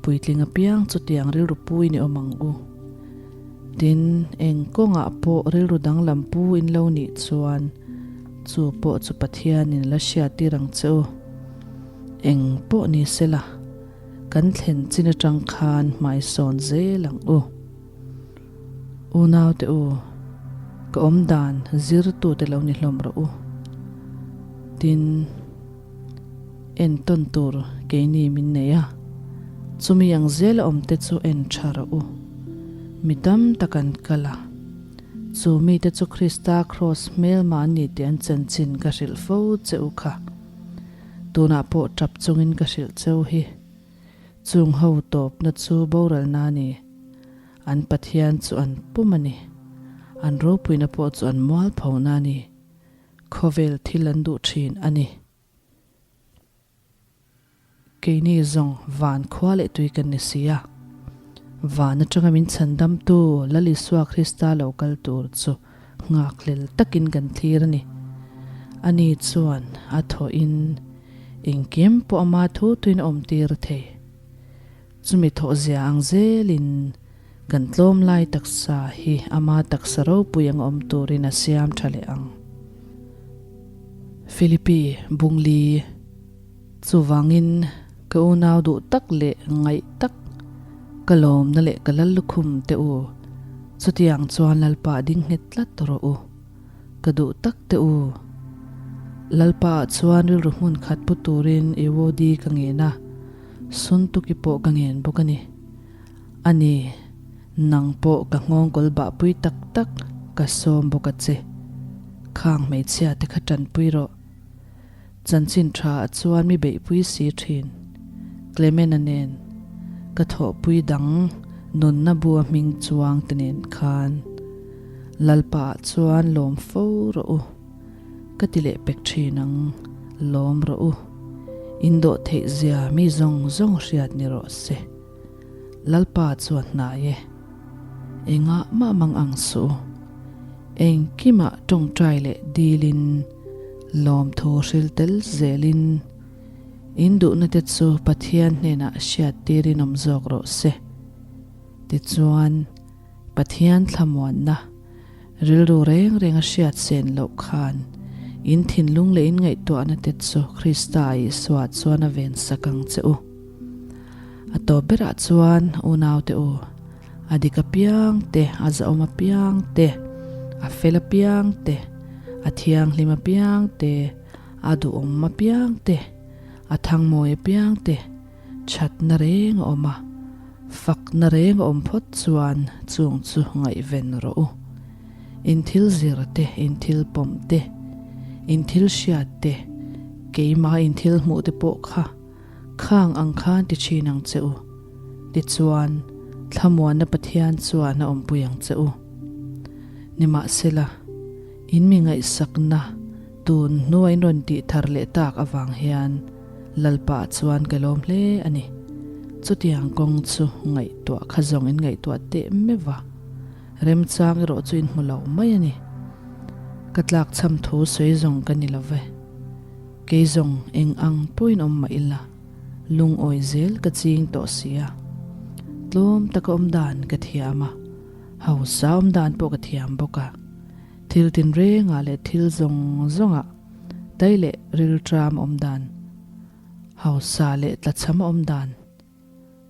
puitling apiang chutiang rilru pui ni awm ang u. Tin, eng kawngah pawh rilru danglam pu in lo nih chuan chu pawh chu Pathianin la hriattir ang che u. Eng pawh ni sela, kan thlen chin atang khan hmaisawn zel ang u. Unaute u, ka awmdan zirtute lo ni hlawm rawh u. Tin, entawn tur keini min nei a, chumi ang zela awmte chu en tha rawh u. Mi tam tak an kal a, chu mite chu Krista kraws hmelma an ni tih an chanchin ka hrilh fo che u kha. Tunah pawh tap chungin ka hrilh cheu hi. Chung ho tawpna chu boralna a ni. An Pathian chu an pum a ni. An ropuina pawh chu an mualphona a ni. Khawvel thil an duh thin a ni. Keini zawng van khua leh tui kan ni si a. Van atanga min chhandamtu Lal Isua Krista lo kal tur chu nghakhlel takin kan thlir a ni. Ani chuan a thawhin engkim pawh ama thu tuin a awmtir thei. Chumi thawhzia ang zelin kan tlawm lai taksa hi ama taksa ropui ang awm turin a siam tha leh ang. Philippi Bungli Chuvangin ka unau duh tak leh ngaih tak ka lawmna leh ka lal lukhum te u, chutiang chuan Lalpa ding nghet tlat rawh u. Ka duh tak te u. Lalpa ah chuan rilru hmun khat pu turin Euodi ka ngen a, Suntuki pawh ka ngen bawk a ni. A ni, nang pawh ka nghawngkawl bahpui tak tak ka sawm bawk a che. Khang hmeichhia te kha tanpui rawh. Chanchin tha ah chuan mi beihpui si thin. Clement-a nen ka thawhpui dang nunna bua hming chuang te nen khan Lalpa ah chuan lawm fo rawh u. Ka ti leh pek thin ang, lawm rawh u. In dawh theih zia mi zawng zawng hriat ni rawh se. Lalpa chuan hnai e. Engah mah mang ang suh u. Engkimah tawngtai leh dilin lawmthu hril tel zelin in duhna te chu Pathian hnenah hriat tirin awm zawk rawh se. Tichuan, Pathian thlamuanna rilru reng reng a hriat sen loh khan in thinlung leh in ngaihtuahna te chu Krista Isua chuan a ven sak ang che u. A tawp berah chuan unaute u, a dik apiang te, a zahawm apiang te, a fel apiang te, a thianghlim apiang te, a duhawm apiang te, a thangmawi apiang te, thatna reng a awm a, fakna reng a awm phawt chuan chung chu ngaihven rawh u. In thil zir te, in thil pawm te, in thil hriat te, keimah in thil hmuh te pawh kha Khang ang khan ti thin ang che u. Tichuan, thlamuanna Pathian chuan a awmpui ang che u. Nimahsela, in mi ngaihsakna tun hnua in rawn tih thar leh tak avang hian Lalpa chuan ka lawm hle a ni. Chutiang kawng chu ngaihtuah kha zawng in ngaihtuah teh meuh va, remchang erawh chu in hmu lo mai a ni. Ka tlakchham thu sawi zawng ka ni lo ve. Kei zawng eng ang pawhin awm mah ila, lungawi zel ka ching tawh si a. Tlawm taka awm dan ka thiam a, hausa awm dan pawh ka thiam bawk a. Thil tinrengah leh thil zawng zawngah tai leh rilṭam awm dan, hausa leh tlachham awm dan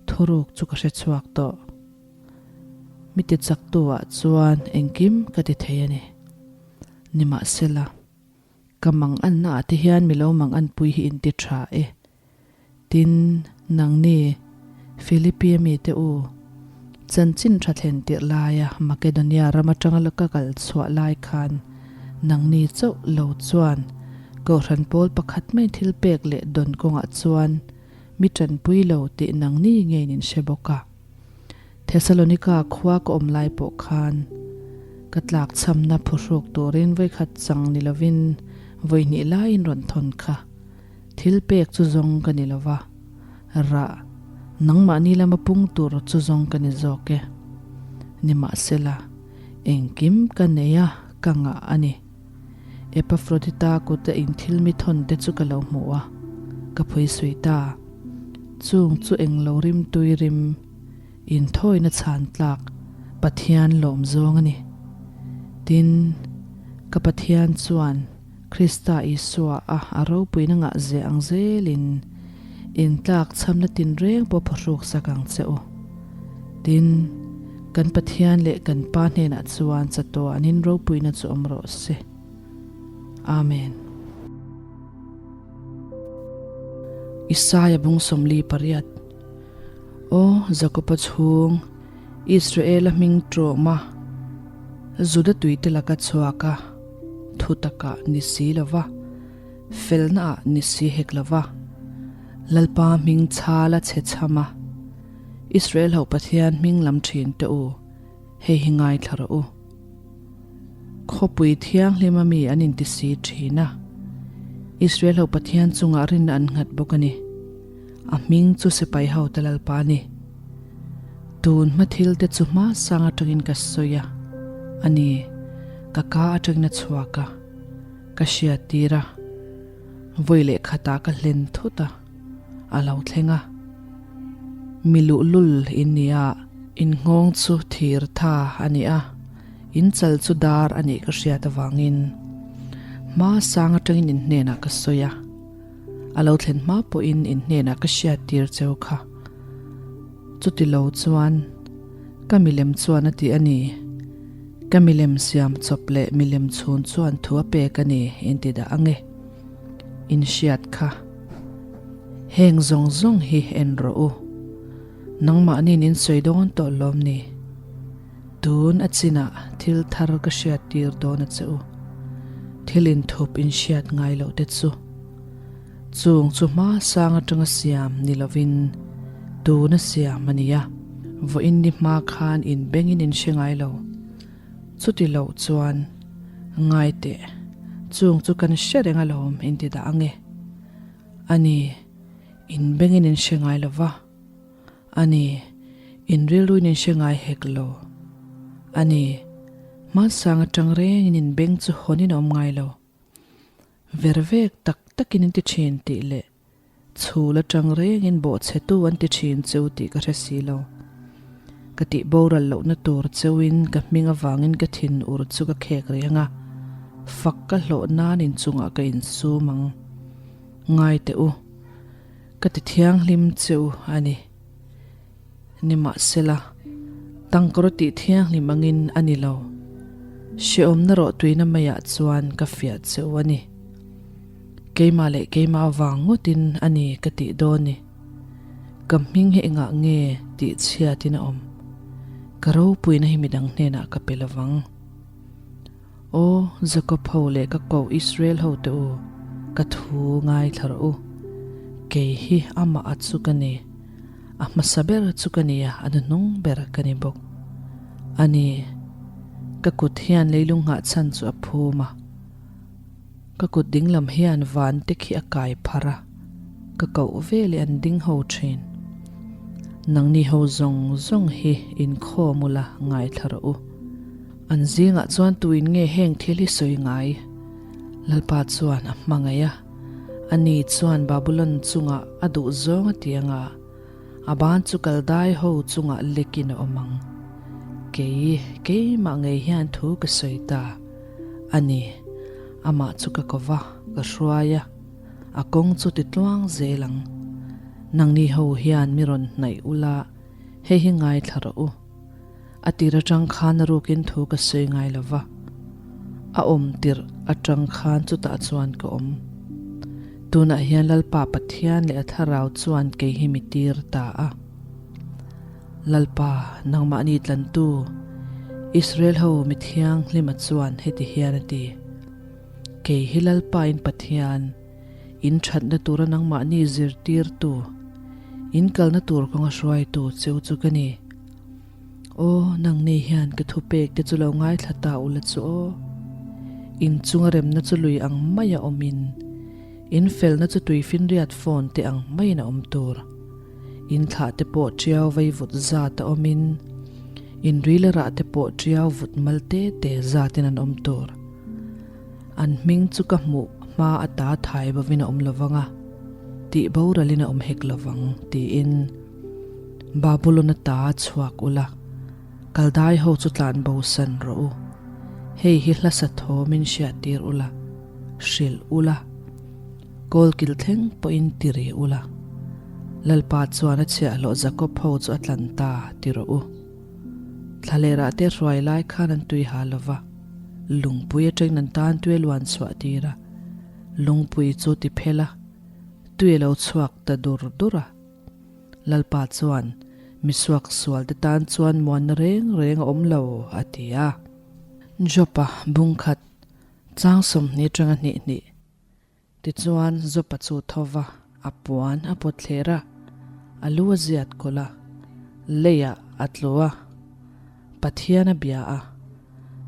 thuruk chu ka hre chhuak tawh. Mi tichaktu ah chuan engkim ka ti thei a ni. Nimahsela. Ka mang anna ah te hian mi lo mang anpui hi in ti tha e. Tin, nangni, Philippi mi te u, chanchin tha thlen tirh laia Makedonia ram atanga la ka kal chhuah lai khan nangni chauh lo chuan Kohhran pawl pakhat mai thil pek leh dawn kawngah chuan mi tanpui lo tih nangni ngeiin in hre bawk a. Thesalonika khua ka awm lai pawh khan ka tlakchhamna phuhruk turin vawikhat chang ni lovin vawihnih laiin rawn thawn kha. Thil pek chu zawng ka ni lova, rah nangmahni lama pung tur chu zawng ka ni zawk e. Nimahsela, engkim ka nei a, ka ngah a ni. Epafrodita kuta in thil mi thawn te chu ka lo hmu a, ka phuisui ta. Chung chu englo rim tui rim inthawina chhan tlak Pathian lawm zawng a ni. Tin, ka Pathian chuan Krista Isua a a ropuina ngah zeh ang zelin. In tlakchhamna tinreng pawh phawhruk sak ang che u. Tin, kan Pathian leh kan Pa hnenah chuan chatuanin ropuina chu awm rawh se. Amen. Isaia bung 48 Aw Jakoba chhung, Israela hming ṭawma Juda tuite laka chhuak a, thu takah ni si lo va, felnaah ni si hek lo va, Lalpa hming chhal a chhe chham a, Israel ho Pathian hming lam ṭhin teh u, hei hi ngaithla rawh u. Khawpui thianghlim a mi an inti si thin a, Israel ho Pathian chungah rinna an nghat bawk a ni. A hming chu sipai hote Lalpa a ni. Tun hma thil te chu hma sang atangin ka sawi a, a ni, ka ka atangin a chhuak a, ka hriat tir a, vawi leh khatah ka hlen thut a, a lo thleng a. Mi luhlul in ni a, in nghawng chu thir tha a ni a, in chal chu dar a nih ka hriat avangin hma sang atangin in hnenah ka sawi a, a lo thlen hma pawhin in hnenah ka hriat tir cheu kha. Chuti lo chuan ka milem chuan a ti a ni, ka milem siam chawp leh milem chhun chuan thu a pek a ni in ti dah ang e. In hriat kha. Heng zawng zawng hi en rawh u. Nangmahniin in sawi dawn tawh lawm ni? Tun a chinah thil thar ka hriat tir dawn a che u. Thil inthup in hriat ngai loh te chu. Chung chu hma sang atanga siam ni lovin tuna siam a nia. Vawiin ni hma khan in bengin in hre ngai lo. Chuti loh chuan ngai teh, chung chu kan hre reng alawm in ti dah ang e. A ni, in bengin in hre ngai lo va. A ni, in rilruin in hre ngai hek lo. A ni, hmansang atang rengin in beng chu hawnin a awm ngai lo. Ver vek tak takin in ti thin tih leh chhul atang rengin bawhchhetu an ti thin cheu tih ka hre si lo. Ka tih boral lohna tur cheuin ka hming avangin ka thin ur chu ka khek reng a, fak ka hlawh nan inchungah ka insum ang. Ngai teh u, ka ti thianghlim cheu a ni. Nimahsela, tangkawr tih thianghlim angin a ni lo. Hrehawmna rawh tuina maiah chuan ka fiah cheu a ni. Keimah leh keimah avang ngawtin a ni ka tih dawn ni. Ka hming hi engah nge tih chhiatin a awm? Ka ropuina hi midang hnenah ka pe lovang. Aw, Jakob ho leh ka koh Israel ho te u, ka thu ngaithla rawh u. Kei hi amah a chu ka ni. A hmasa ber chu ka ni a, a hnuhnung ber ka ni bawk. A ni, ka kut hian leilung nghah chhan chu a phum a. Ka kut dinglam hian van te khi a kai pharh a, ka koh ve leh an ding ho thin. Nangni ho zawng zawng hi inkhawm ula ngaithla rawh u. An zingah chuan tuin nge heng thil hi sawi ngai? Lalpa chuan a hmangaih a, ani chuan Babulon chungah a duh zawng a ti anga, a ban chu Kaldai ho chungah lekin a awm ang. Kei, keimah ngei hian thu ka sawi ta a ni, amah chu ka ko va, ka hruai a, a kawng chu ti tluang zel ang. Nangni ho hian mi rawn hnaih ula, hei hi ngaithla rawh u. A tir atang khan a rukin thu ka sawi ngai lo va, a awm tirh atang khan chutah chuan ka awm. Tunah hian Lalpa Pathian leh a Thlarau chuan kei hi mi tir ta a. Lalpa, nangmahni tlantu, Israel ho mi thianghlima chuan heti hian a ti, Kei hi Lalpa in Pathian, in thatna tura nangmahni zirtirtu, in kalna tur kawnga hruaitu cheu chu ka ni. Aw, nangni hian ka thupek te chu lo ngaithla ta ula chu aw. In chunga remna chu lui ang maia awmin, in felna chu tuifinriat phone te ang maiin a awm tur. In thlah te pawh tiau vaivut zat a awmin, in ril rah te pawh tiau vut mal te te zatin an awm tur. An hming chu ka hmuh hma ata thai bovin a awm lovang a, tih boralin a awm hek lovang, tiin. Babulon ata chhuak ula, Kaldai ho chu tlan bo san rawh u. Hei hi hlasa thawmin hriattir ula, hrilh ula, kawlkil thleng pawhin ti ri ula. Lalpa chuan a chhiahhlawh Jakob ho chu a tlan ta ti rawh u. Thlalerah te hruai lai khan an tui ha lo va, lungpui atangin an tan tui a luan chhuah tir a, lungpui chu ti phel a, tui a lo chhuak ta dur dur a. Lalpa chuan, Misuak sualte tan chuan muanna reng reng a awm lo, a ti a. Jopa bungkhat chang 20 atanga hnih hnih. Tichuan Jopa chu tho va, a puan a pawt thler a, a lu a ziat kawlh a, leiah a tlu a, Pathian a bia a.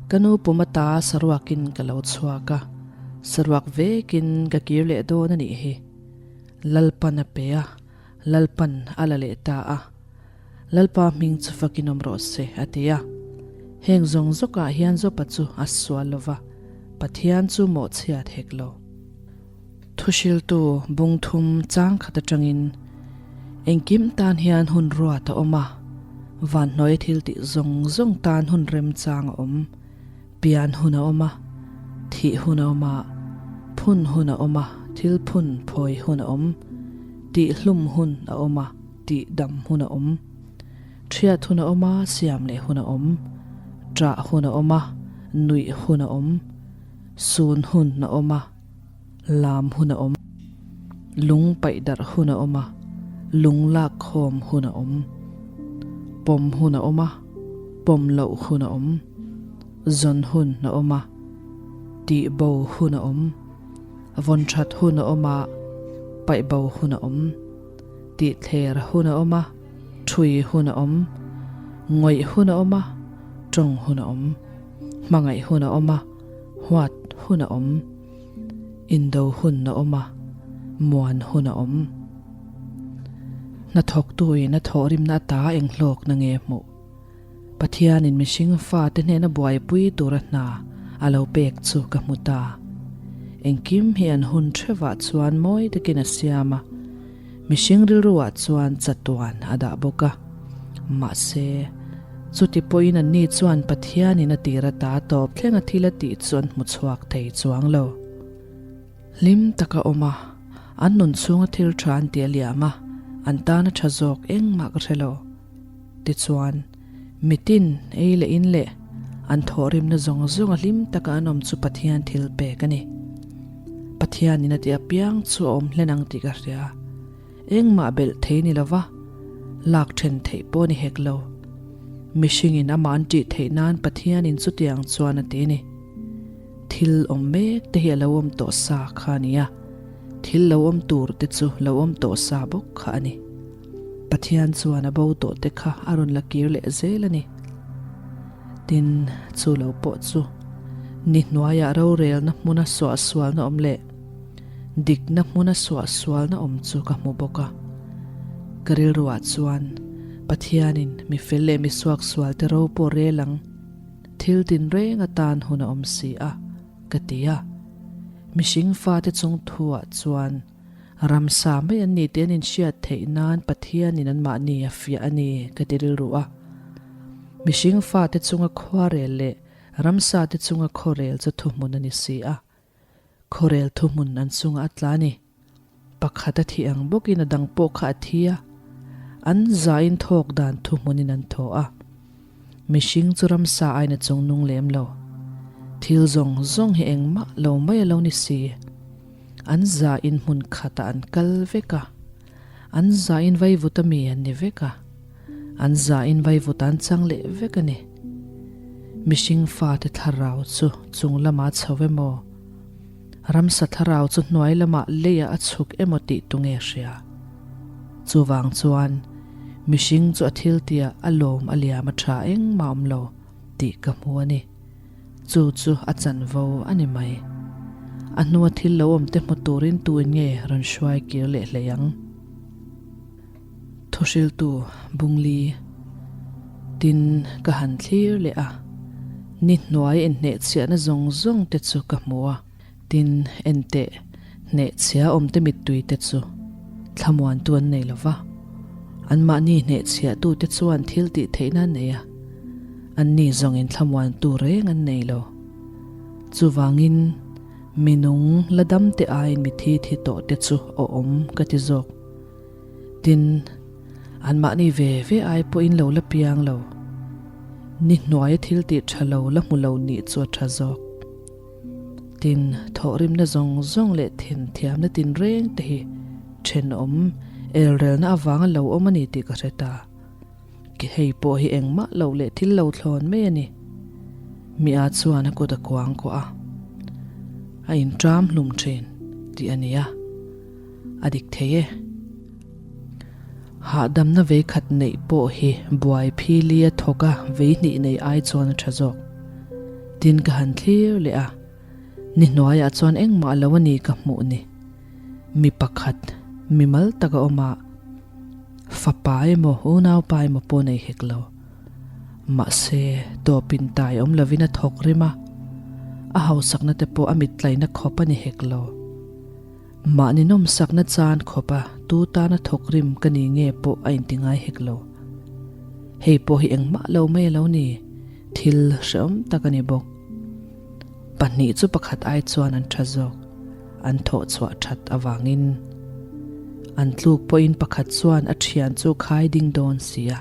Ka nu pum ata saruakin ka lo chhuak a, saruak vekin ka kir leh dawn a nih hi. Lalpan a pe a, Lalpan a la leh ta a. Lalpa hming chu fakin awm rawh se, a ti a. Heng zawng zawkah hian Jopa chu a sual lo va, Pathian chu mawhchhiat hek lo. Thuhriltu bung thum chang khat atangin engkim tan hian hun ruat a awm a, vanhnuaia thil tih zawng zawng tan hun remchang a awm. Pian hun a awm a, thih hun a awm a, phun hun a awm a, thil phun phawi hun a awm, tih hlum hun a awm a, tih dam hun a awm, ṭhiat hun a awm a, siam leh hun a awm, ṭah hun a awm a, nuih hun a awm, sun hun a awm a, lam hun a awm, lung paih darh hun a awm a, lung lak khawm hun a awm, pawm hun a awm a, pawm loh hun a awm, zawn hun a awm a, tih bo hun a awm, vawn that hun a awm a, paih bo hun a awm, tih thler hun a awm a, thui hun a awm, ngawih hun a awm a, tawng hun a awm, hmangaih hun a awm a, Huat hun a awm, indo hun a awm a, muan hun a awm. Hnathawktuin a thawhrimna ata enghlawkna nge hmuh? Pathianin mihring fate hnena buaipui tura hna a lo pek chu ka hmu ta. Engkim hi an hun thevah chuan mawi takin a siam a, Mihring rilruah chuan chatuan a dah bawk a. Mahse, chuti pawhin anni chuan Pathianin a tir ata tawp thleng a thil a tih chu an hmu chhuak thei chuang lo. Hlim taka awm a, an nun chhunga thil tha an ti a liam a, an tana tha zawk engmah ka hre lo. Tichuan, mitin ei leh in leh an thawhrimna zawng zawnga hlim taka an awm chu Pathian thil pek a ni. Pathianin a ti apiang chu a awm hlen ang tih ka hria. Engmah belh thei ni lova, lak then theih pawh a ni hek lo. Mihringin amah an tih theih nan Pathianin chutiang chuan a ti a ni. Thil awm mek te hi a lo awm tawh sa kha a ni a, thil lo awm tur te chu lo awm tawh sa bawk kha a ni. Pathian chuan a bo tawh te kha a rawn la kir leh zel a ni. Tin, chu lo pawh chu ni hnuaiah rorelna hmuna suahsualna awm leh dikna hmuna suahsualna awm chu ka hmu bawk a. Ka rilruah chuan Pathianin mi fel leh mi suaksual te ro pawh rel ang, thil tinreng atan hun a awm si a, ka ti a. Mihring fate chung thuah chuan Ramsa mai an ni tih an inhriat theih nan Pathianin anmahni a fiah a ni ka ti rilru a. Mihring fate chunga khuarel leh ramsate chunga khawrel chu thuhmun a ni si a. Khawrel thuhmun an chunga a tla a ni. Pakhat a thih ang bawkin a dang pawh kha a thi a. An zain thawk dan thuhmunin an thaw a. Mihring chu ramsa aiin a chung nung lem lo. Thil zawng zawng hi engmah lo mai a lo ni si. An zain hmun khatah an kal vek a, an zain vaivut a mi an ni vek a, an zain vaivut an chang leh vek a ni. Mihring fate thlarau chu chung lamah a chho emaw, ramsa thlarau chu hnuai lamah leiah a chhuk emaw tih tu nge hria? Chuvang chuan mihring chu a thiltiah a lawm a liam a tha engmah awm lo tih ka hmu a ni. Chu chu a chanvo a ni mai. A hnua thil lo awm te hmu turin tuin nge rawn hruai kir leh hlei ang? Thuhriltu Bungli tin ka han thlir leh a, ni hnuai inhnehchhiahna zawng zawng te chu ka hmu a. Tin, enteh, hnehchhia awmte mittui te chu thlamuantu an nei lo va, anmahni hnehchhiahtute chuan thil tih theihna an nei a, anni zawngin thlamuantu reng an nei lo. Chuvangin, mi nung la damte aiin mithi thi tawhte chu awm ka ti zawk. Tin, anmahni ve ve ai pawhin lo la piang lo. Ni hnuaia thil tih tha lo la hmu lo nih chu a tha zawk. Tin, thawhrimna zawng zawng leh thenthiamna tinreng te hi thenawm elrelna avanga lo awm a ni tih ka hre ta. Hei pawh hi engmah loh leh thil lo thlawn mai a ni. Mi a chuan a kut a kuang kuah a, a inṭam hlum ṭhin tih a ni a, a dik thei e. Hahdamna vei khat neih pawh hi buai phili a thawk a vei hnih nei ai chuan a ṭha zawk. Tin ka han thlir leh a, ni hnuaiah chuan engmah lo a ni ka hmuh ni. Mi pakhat, mimal taka awm a, fapa emaw unaupa emaw pawh nei hek lo. Mahse, tawpin tai awm lovin a thawk rim a, a hausakna te pawh a mittlaina khawp a ni hek lo. Mahni nawmsakna chan khawpa tu tana thawk rim ka ni nge pawh a inti ngai hek lo. Hei pawh hi engmah lo mai a lo ni, thil hrehawm tak a ni bawk. Pahnih chu pakhat ai chuan an tha zawk, an thawh chhuah that avangin. An tluk pawhin pakhat chuan a thian chu khai ding dawn si a.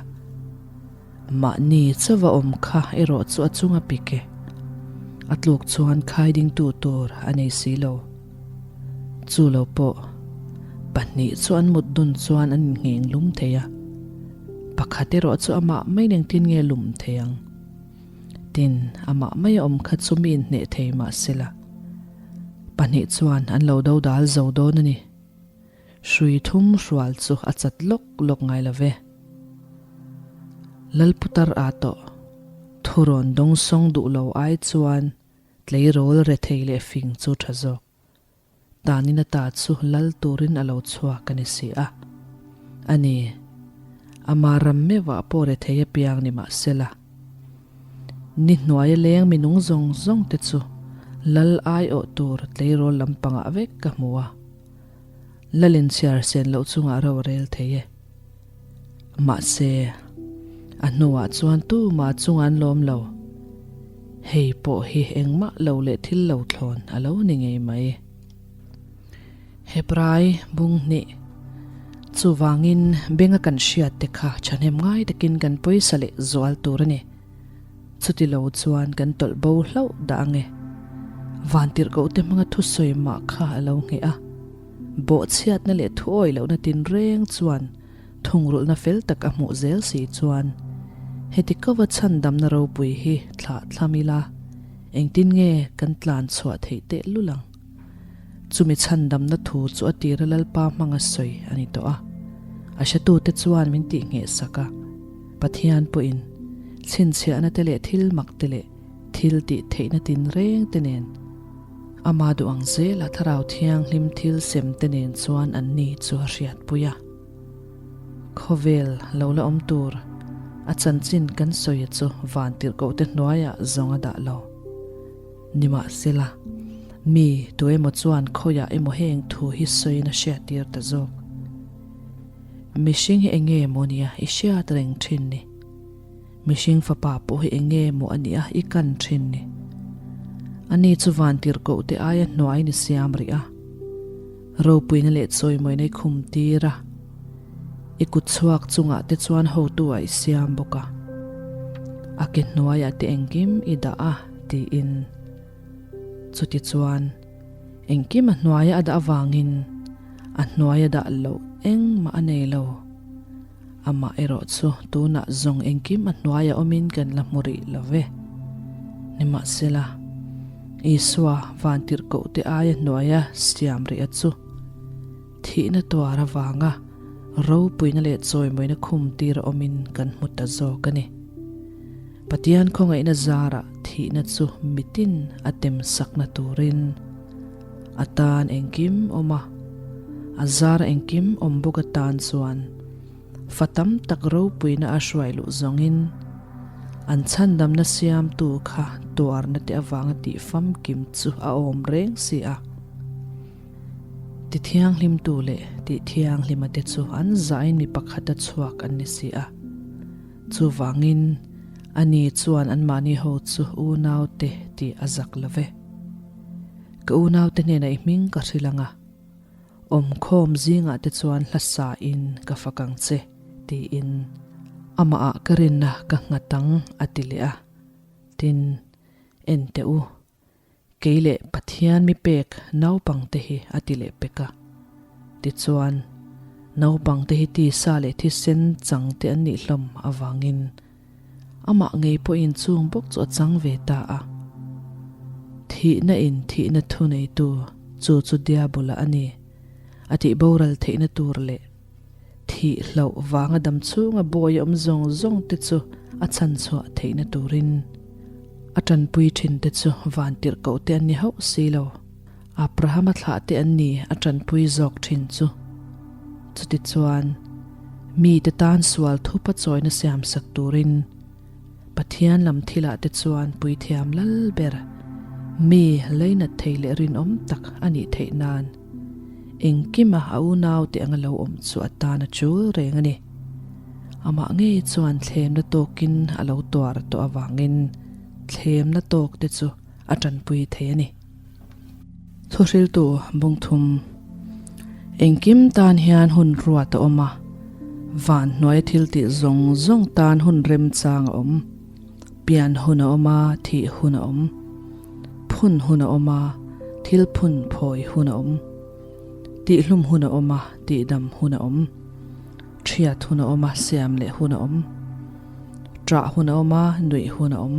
Mahni chauva awm kha erawh chu a chunga pik e. A tluk chuan khai dingtu tur a nei si lo. Chu lo pawh, pahnih chu an mut dun chuan an inngheng lum thei a. Pakhat erawh chu amah mai engtin nge lum thei ang? Tin, amah mai a awm kha chu mi inhneh thei mah sela, pahnih chuan an lo do dal zo dawn a ni. Hrui thum hrual chu a chat lawk lawk ngai lo ve. Lalputar a tawh, thurawn dawngsawng duh lo ai chuan tleirawl rethei leh fing chu tha zawk. Tanin ata chu lal turin a lo chhuak a ni si a. A ni, ama ram meuhah pawh rethei apiang ni mah sela. Ni hnuaia leng minung zawng zawng te chu lal aiawh tur tleirawl lampangah vek ka hmu a. Lalin chhiar sen loh chungah ro a rel thei e. Mahse, a hnuah chuan tumah chungah an lawm lo. Hei pawh hi engmah lo leh thil lo thlawn a lo ni ngei mai. Hebrai bung hnih Chuvangin benga kan hriat te kha thahnem ngai takin kan pawisa leh zual tur a ni. Chuti lo chuan kan tawlh bo hlauh dah ang e. Vantirhkoh te hmanga thusawi mah kha a lo ngheh a. Bawhchhiatna leh thuawi lohna tinreng chuan thungrulhna fel tak a hmuh zel si chuan heti kova chhandamna ropui hi thlah thlam ila engtin nge kan tlan chhuah theih teh lul ang? Chumi chhandamna thu chu a tira Lalpa hmanga sawi a ni tawh a, a hretute chuan min tihngheh sak a, Pathian pawhin chhinchhiahna te leh thil mak te leh thil tih theihna tinreng te nen Ama duh ang zela Thlarau Thianghlim thil sem te nen chuan an ni chu a hriatpui a. Khawvel lo la awm tur a chanchin kan sawi chu van tirhkoh te hnuaiah zawng a dah lo. Nimahsela, mi tu emaw chuan khawiah emaw heng thu hi sawiin a hriattir ta zawk. Mihring hi enge maw nia i hriat reng thin ni? Mihring fapa pawh hi eng nge maw a nih a i kan thin ni? Ani chu van tirhkoh te aia hnuai ni siam rih a, ropuina leh chawimawina i khum tir a, i kut chhuak chungah te chuan hotu ah i siam bawk a, a ke hnuaiah te engkim i dah a tiin. Chutichuan, engkim a hnuaia a dah avangin a hnuaia dah loh engmah a nei lo. Amah erawh chu tunah zawng engkim a hnuaia awmin kan la hmu rih lo ve. Nimahsela, Isua vantirhkohte aia hnuaia siam rih a chu thihna tuar avanga ropuina leh chawimawina khum tir a awmin kan hmu ta zawk a ni. Pathian khawngaihna zarah thihna chu mitin a tem sakna turin a tan engkim awm a, a zara engkim awm bawk atan chuan fa tam tak ropuina a hruai luh zawngin an chhandamna siamtu kha tuarna te avanga tih famkim chu a awm reng si a. Ti thianghlimtu leh tih thianghlima te chu an zahin mi pakhata chhuak an ni si a. Chuvangin ani chuan anmahni ho chu unaute tih a zak lo ve. Ka unaute hnenah i hming ka hrilh ang a. Awmkhawm zingah te chuan hla sa in ka fak ang che, tiin amahah ka rinna ka nghat ang a ti leh a. Tin, en teh u, kei leh Pathian mi pek naupangte hi a ti leh pek a. Tichuan, naupangte hi tisa leh thisen changte an nih hlawm avangin Amah ngei pawhin chung bawk chu a chang ve ta a. Thihna in thihna thuneitu chu chu Diabola a ni. A tih boral theihna tur leh thih hlauh vanga dam chhunga bawi awm zawng zawng te chu a chhan chhuah theihna turin a tanpui thin te chu vantirhkoh te an ni hauh si lo. Abrahama thlah te an ni a tanpui zawk thin chu. Chutichuan, mite tan sual thupa chawina siamsak turin Pathian lam thilah te chuan puithiam lal ber, mi leinat thei leh rinawm tak a nih theih nan engkima a unaute anga lo awm chu a tan a chul reng a ni. Amah ngei chuan thlemna tawkin a lo tuar tawh avangin thlemna tawkte chu a tanpui thei a ni. Thuhriltu bungthum Engkim tan hian hun ruat a awm a, van hnuaia thil tih zawng zawng tan hun remchang a awm. Pian hun a awm a, thih hun a awm. Phun hun a awm a, thil phun phawi hun a awm. Tihhlum hun a awm a, tihdam hun a awm. Thiat hun a awm a, siam leh hun a awm. Ṭah hun a awm a, nuih hun a awm.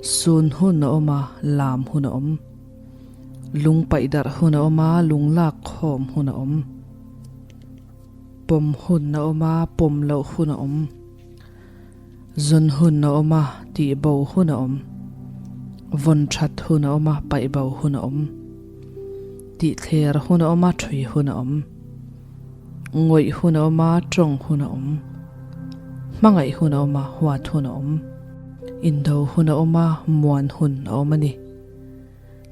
Sun hun a awm a, lam hun a awm. Lung paih darh hun a awm a, lung lak khawm hun a awm. Pawm hun a awm a, pawm loh hun a awm. Zun hun a awm a, tih bo hun a awm. Vawn that hun a awm a, paih bo hun a awm. Tih thler hun a awm a, thui hun a awm. Ngawih hun a awm a, tawng hun a awm. Hmangaih hun a awm a, huat hun a awm. Indo hun a awm a, muan hun a awm a ni.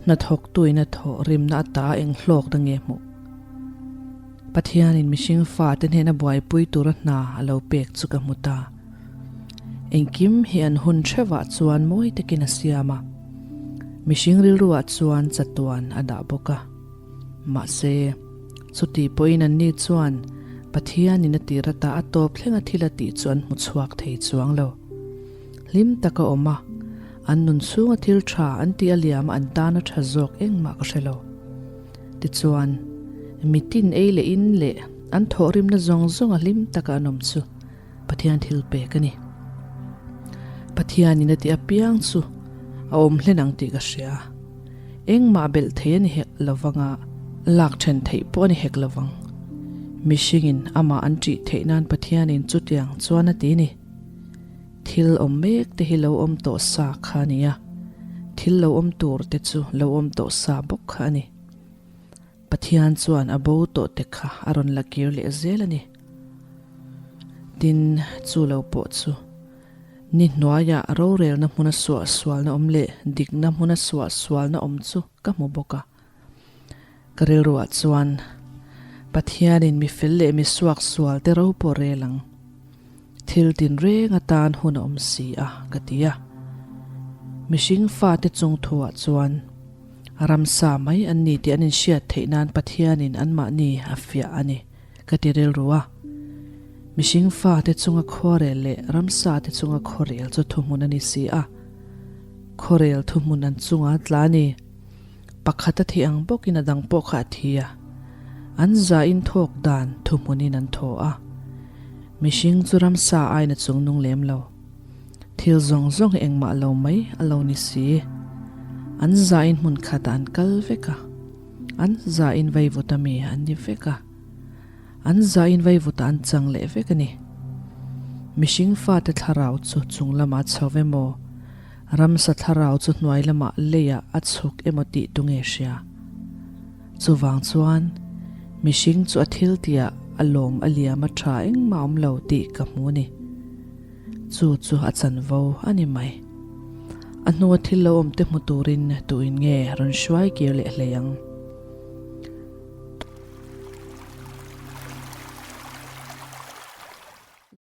Hnathawktuin a thawh rimna ata eng hlawkna nge hmuh? Pathianin mihring fate hnena buaipui tura hna a lo pek chu ka hmu ta. Engkim hi an hun theuhah chuan mawi takin a siam a, mihring rilruah chuan chatuan a dah bawk a. Mahse, chuti pawhin anni chuan Pathianin a tir ata a tawp thlenga thil a tih chu an hmu chhuak thei chuang lo. Hlim taka awm a, an nun chhunga thil tha an tih a liam a an tana tha zawk engmah ka hre lo. Tichuan, mitin ei leh in leh an thawhrimna zawng zawnga hlim taka an awm chu Pathian thil pek a ni. Pathianin a tih apiang chu a awm hlen ang tih ka hria. Engmah belh thei a ni hek lovang a, lak then theih pawh a ni hek lovang. Mihringin amah an ṭih theih nan Pathianin chutiang chuan a ti ni. Thil awm mek te hi lo awm tawh sa kha a ni a, thil lo awm tur te chu lo awm tawh sa bawk kha a ni. Pathian chuan a bo tawh te kha a rawn la kir leh zel a ni. Tin, chu lo pawh chu ni hnuaiah rorelna hmuna suahsualna awm leh dikna hmuna suahsualna awm chu ka hmu bawk a. Ka rilruah chuan, Pathianin mi fel leh mi suaksual te ro pawh rel ang. Thil tinreng atan hun a awm si a, ka ti a. Mihring fate chung thuah chuan ramsa mai an ni tih an inhriat theih nan Pathianin anmahni a fiah a ni, ka ti rilru a. Mihring fate chunga khuarel leh ramsa te chunga khuarel chu thuhmun a ni si a. Khuarel thuhmun an chunga tla a ni. Pakhat a thih ang bawkin a dang pawh kha a thi a, an zain thawk dan thuhmunin an thaw a. Mihring chu ramsa aiin a chungnung lem lo. Thil zawng zawng hi engmah lo mai a lo ni si. An zain hmun khatah an kal vek a, an zain vaivuta mi an ni vek a, an zain vaivuta an chang leh vek a ni. Mihring fate thlarau chu chung lamah a chho emaw, Ramsa thlarau chu hnuai lamah leiah a chhuk emaw tih tu nge hria? Chuvang chuan, mihring chu a thil tihah a lawm a liam a tha engmah awm lo tih ka hmu a ni. Chu chu a chanvo a ni mai. A hnua thil lo awm te hmu turin tuin nge rawn hruai kir leh hlei ang?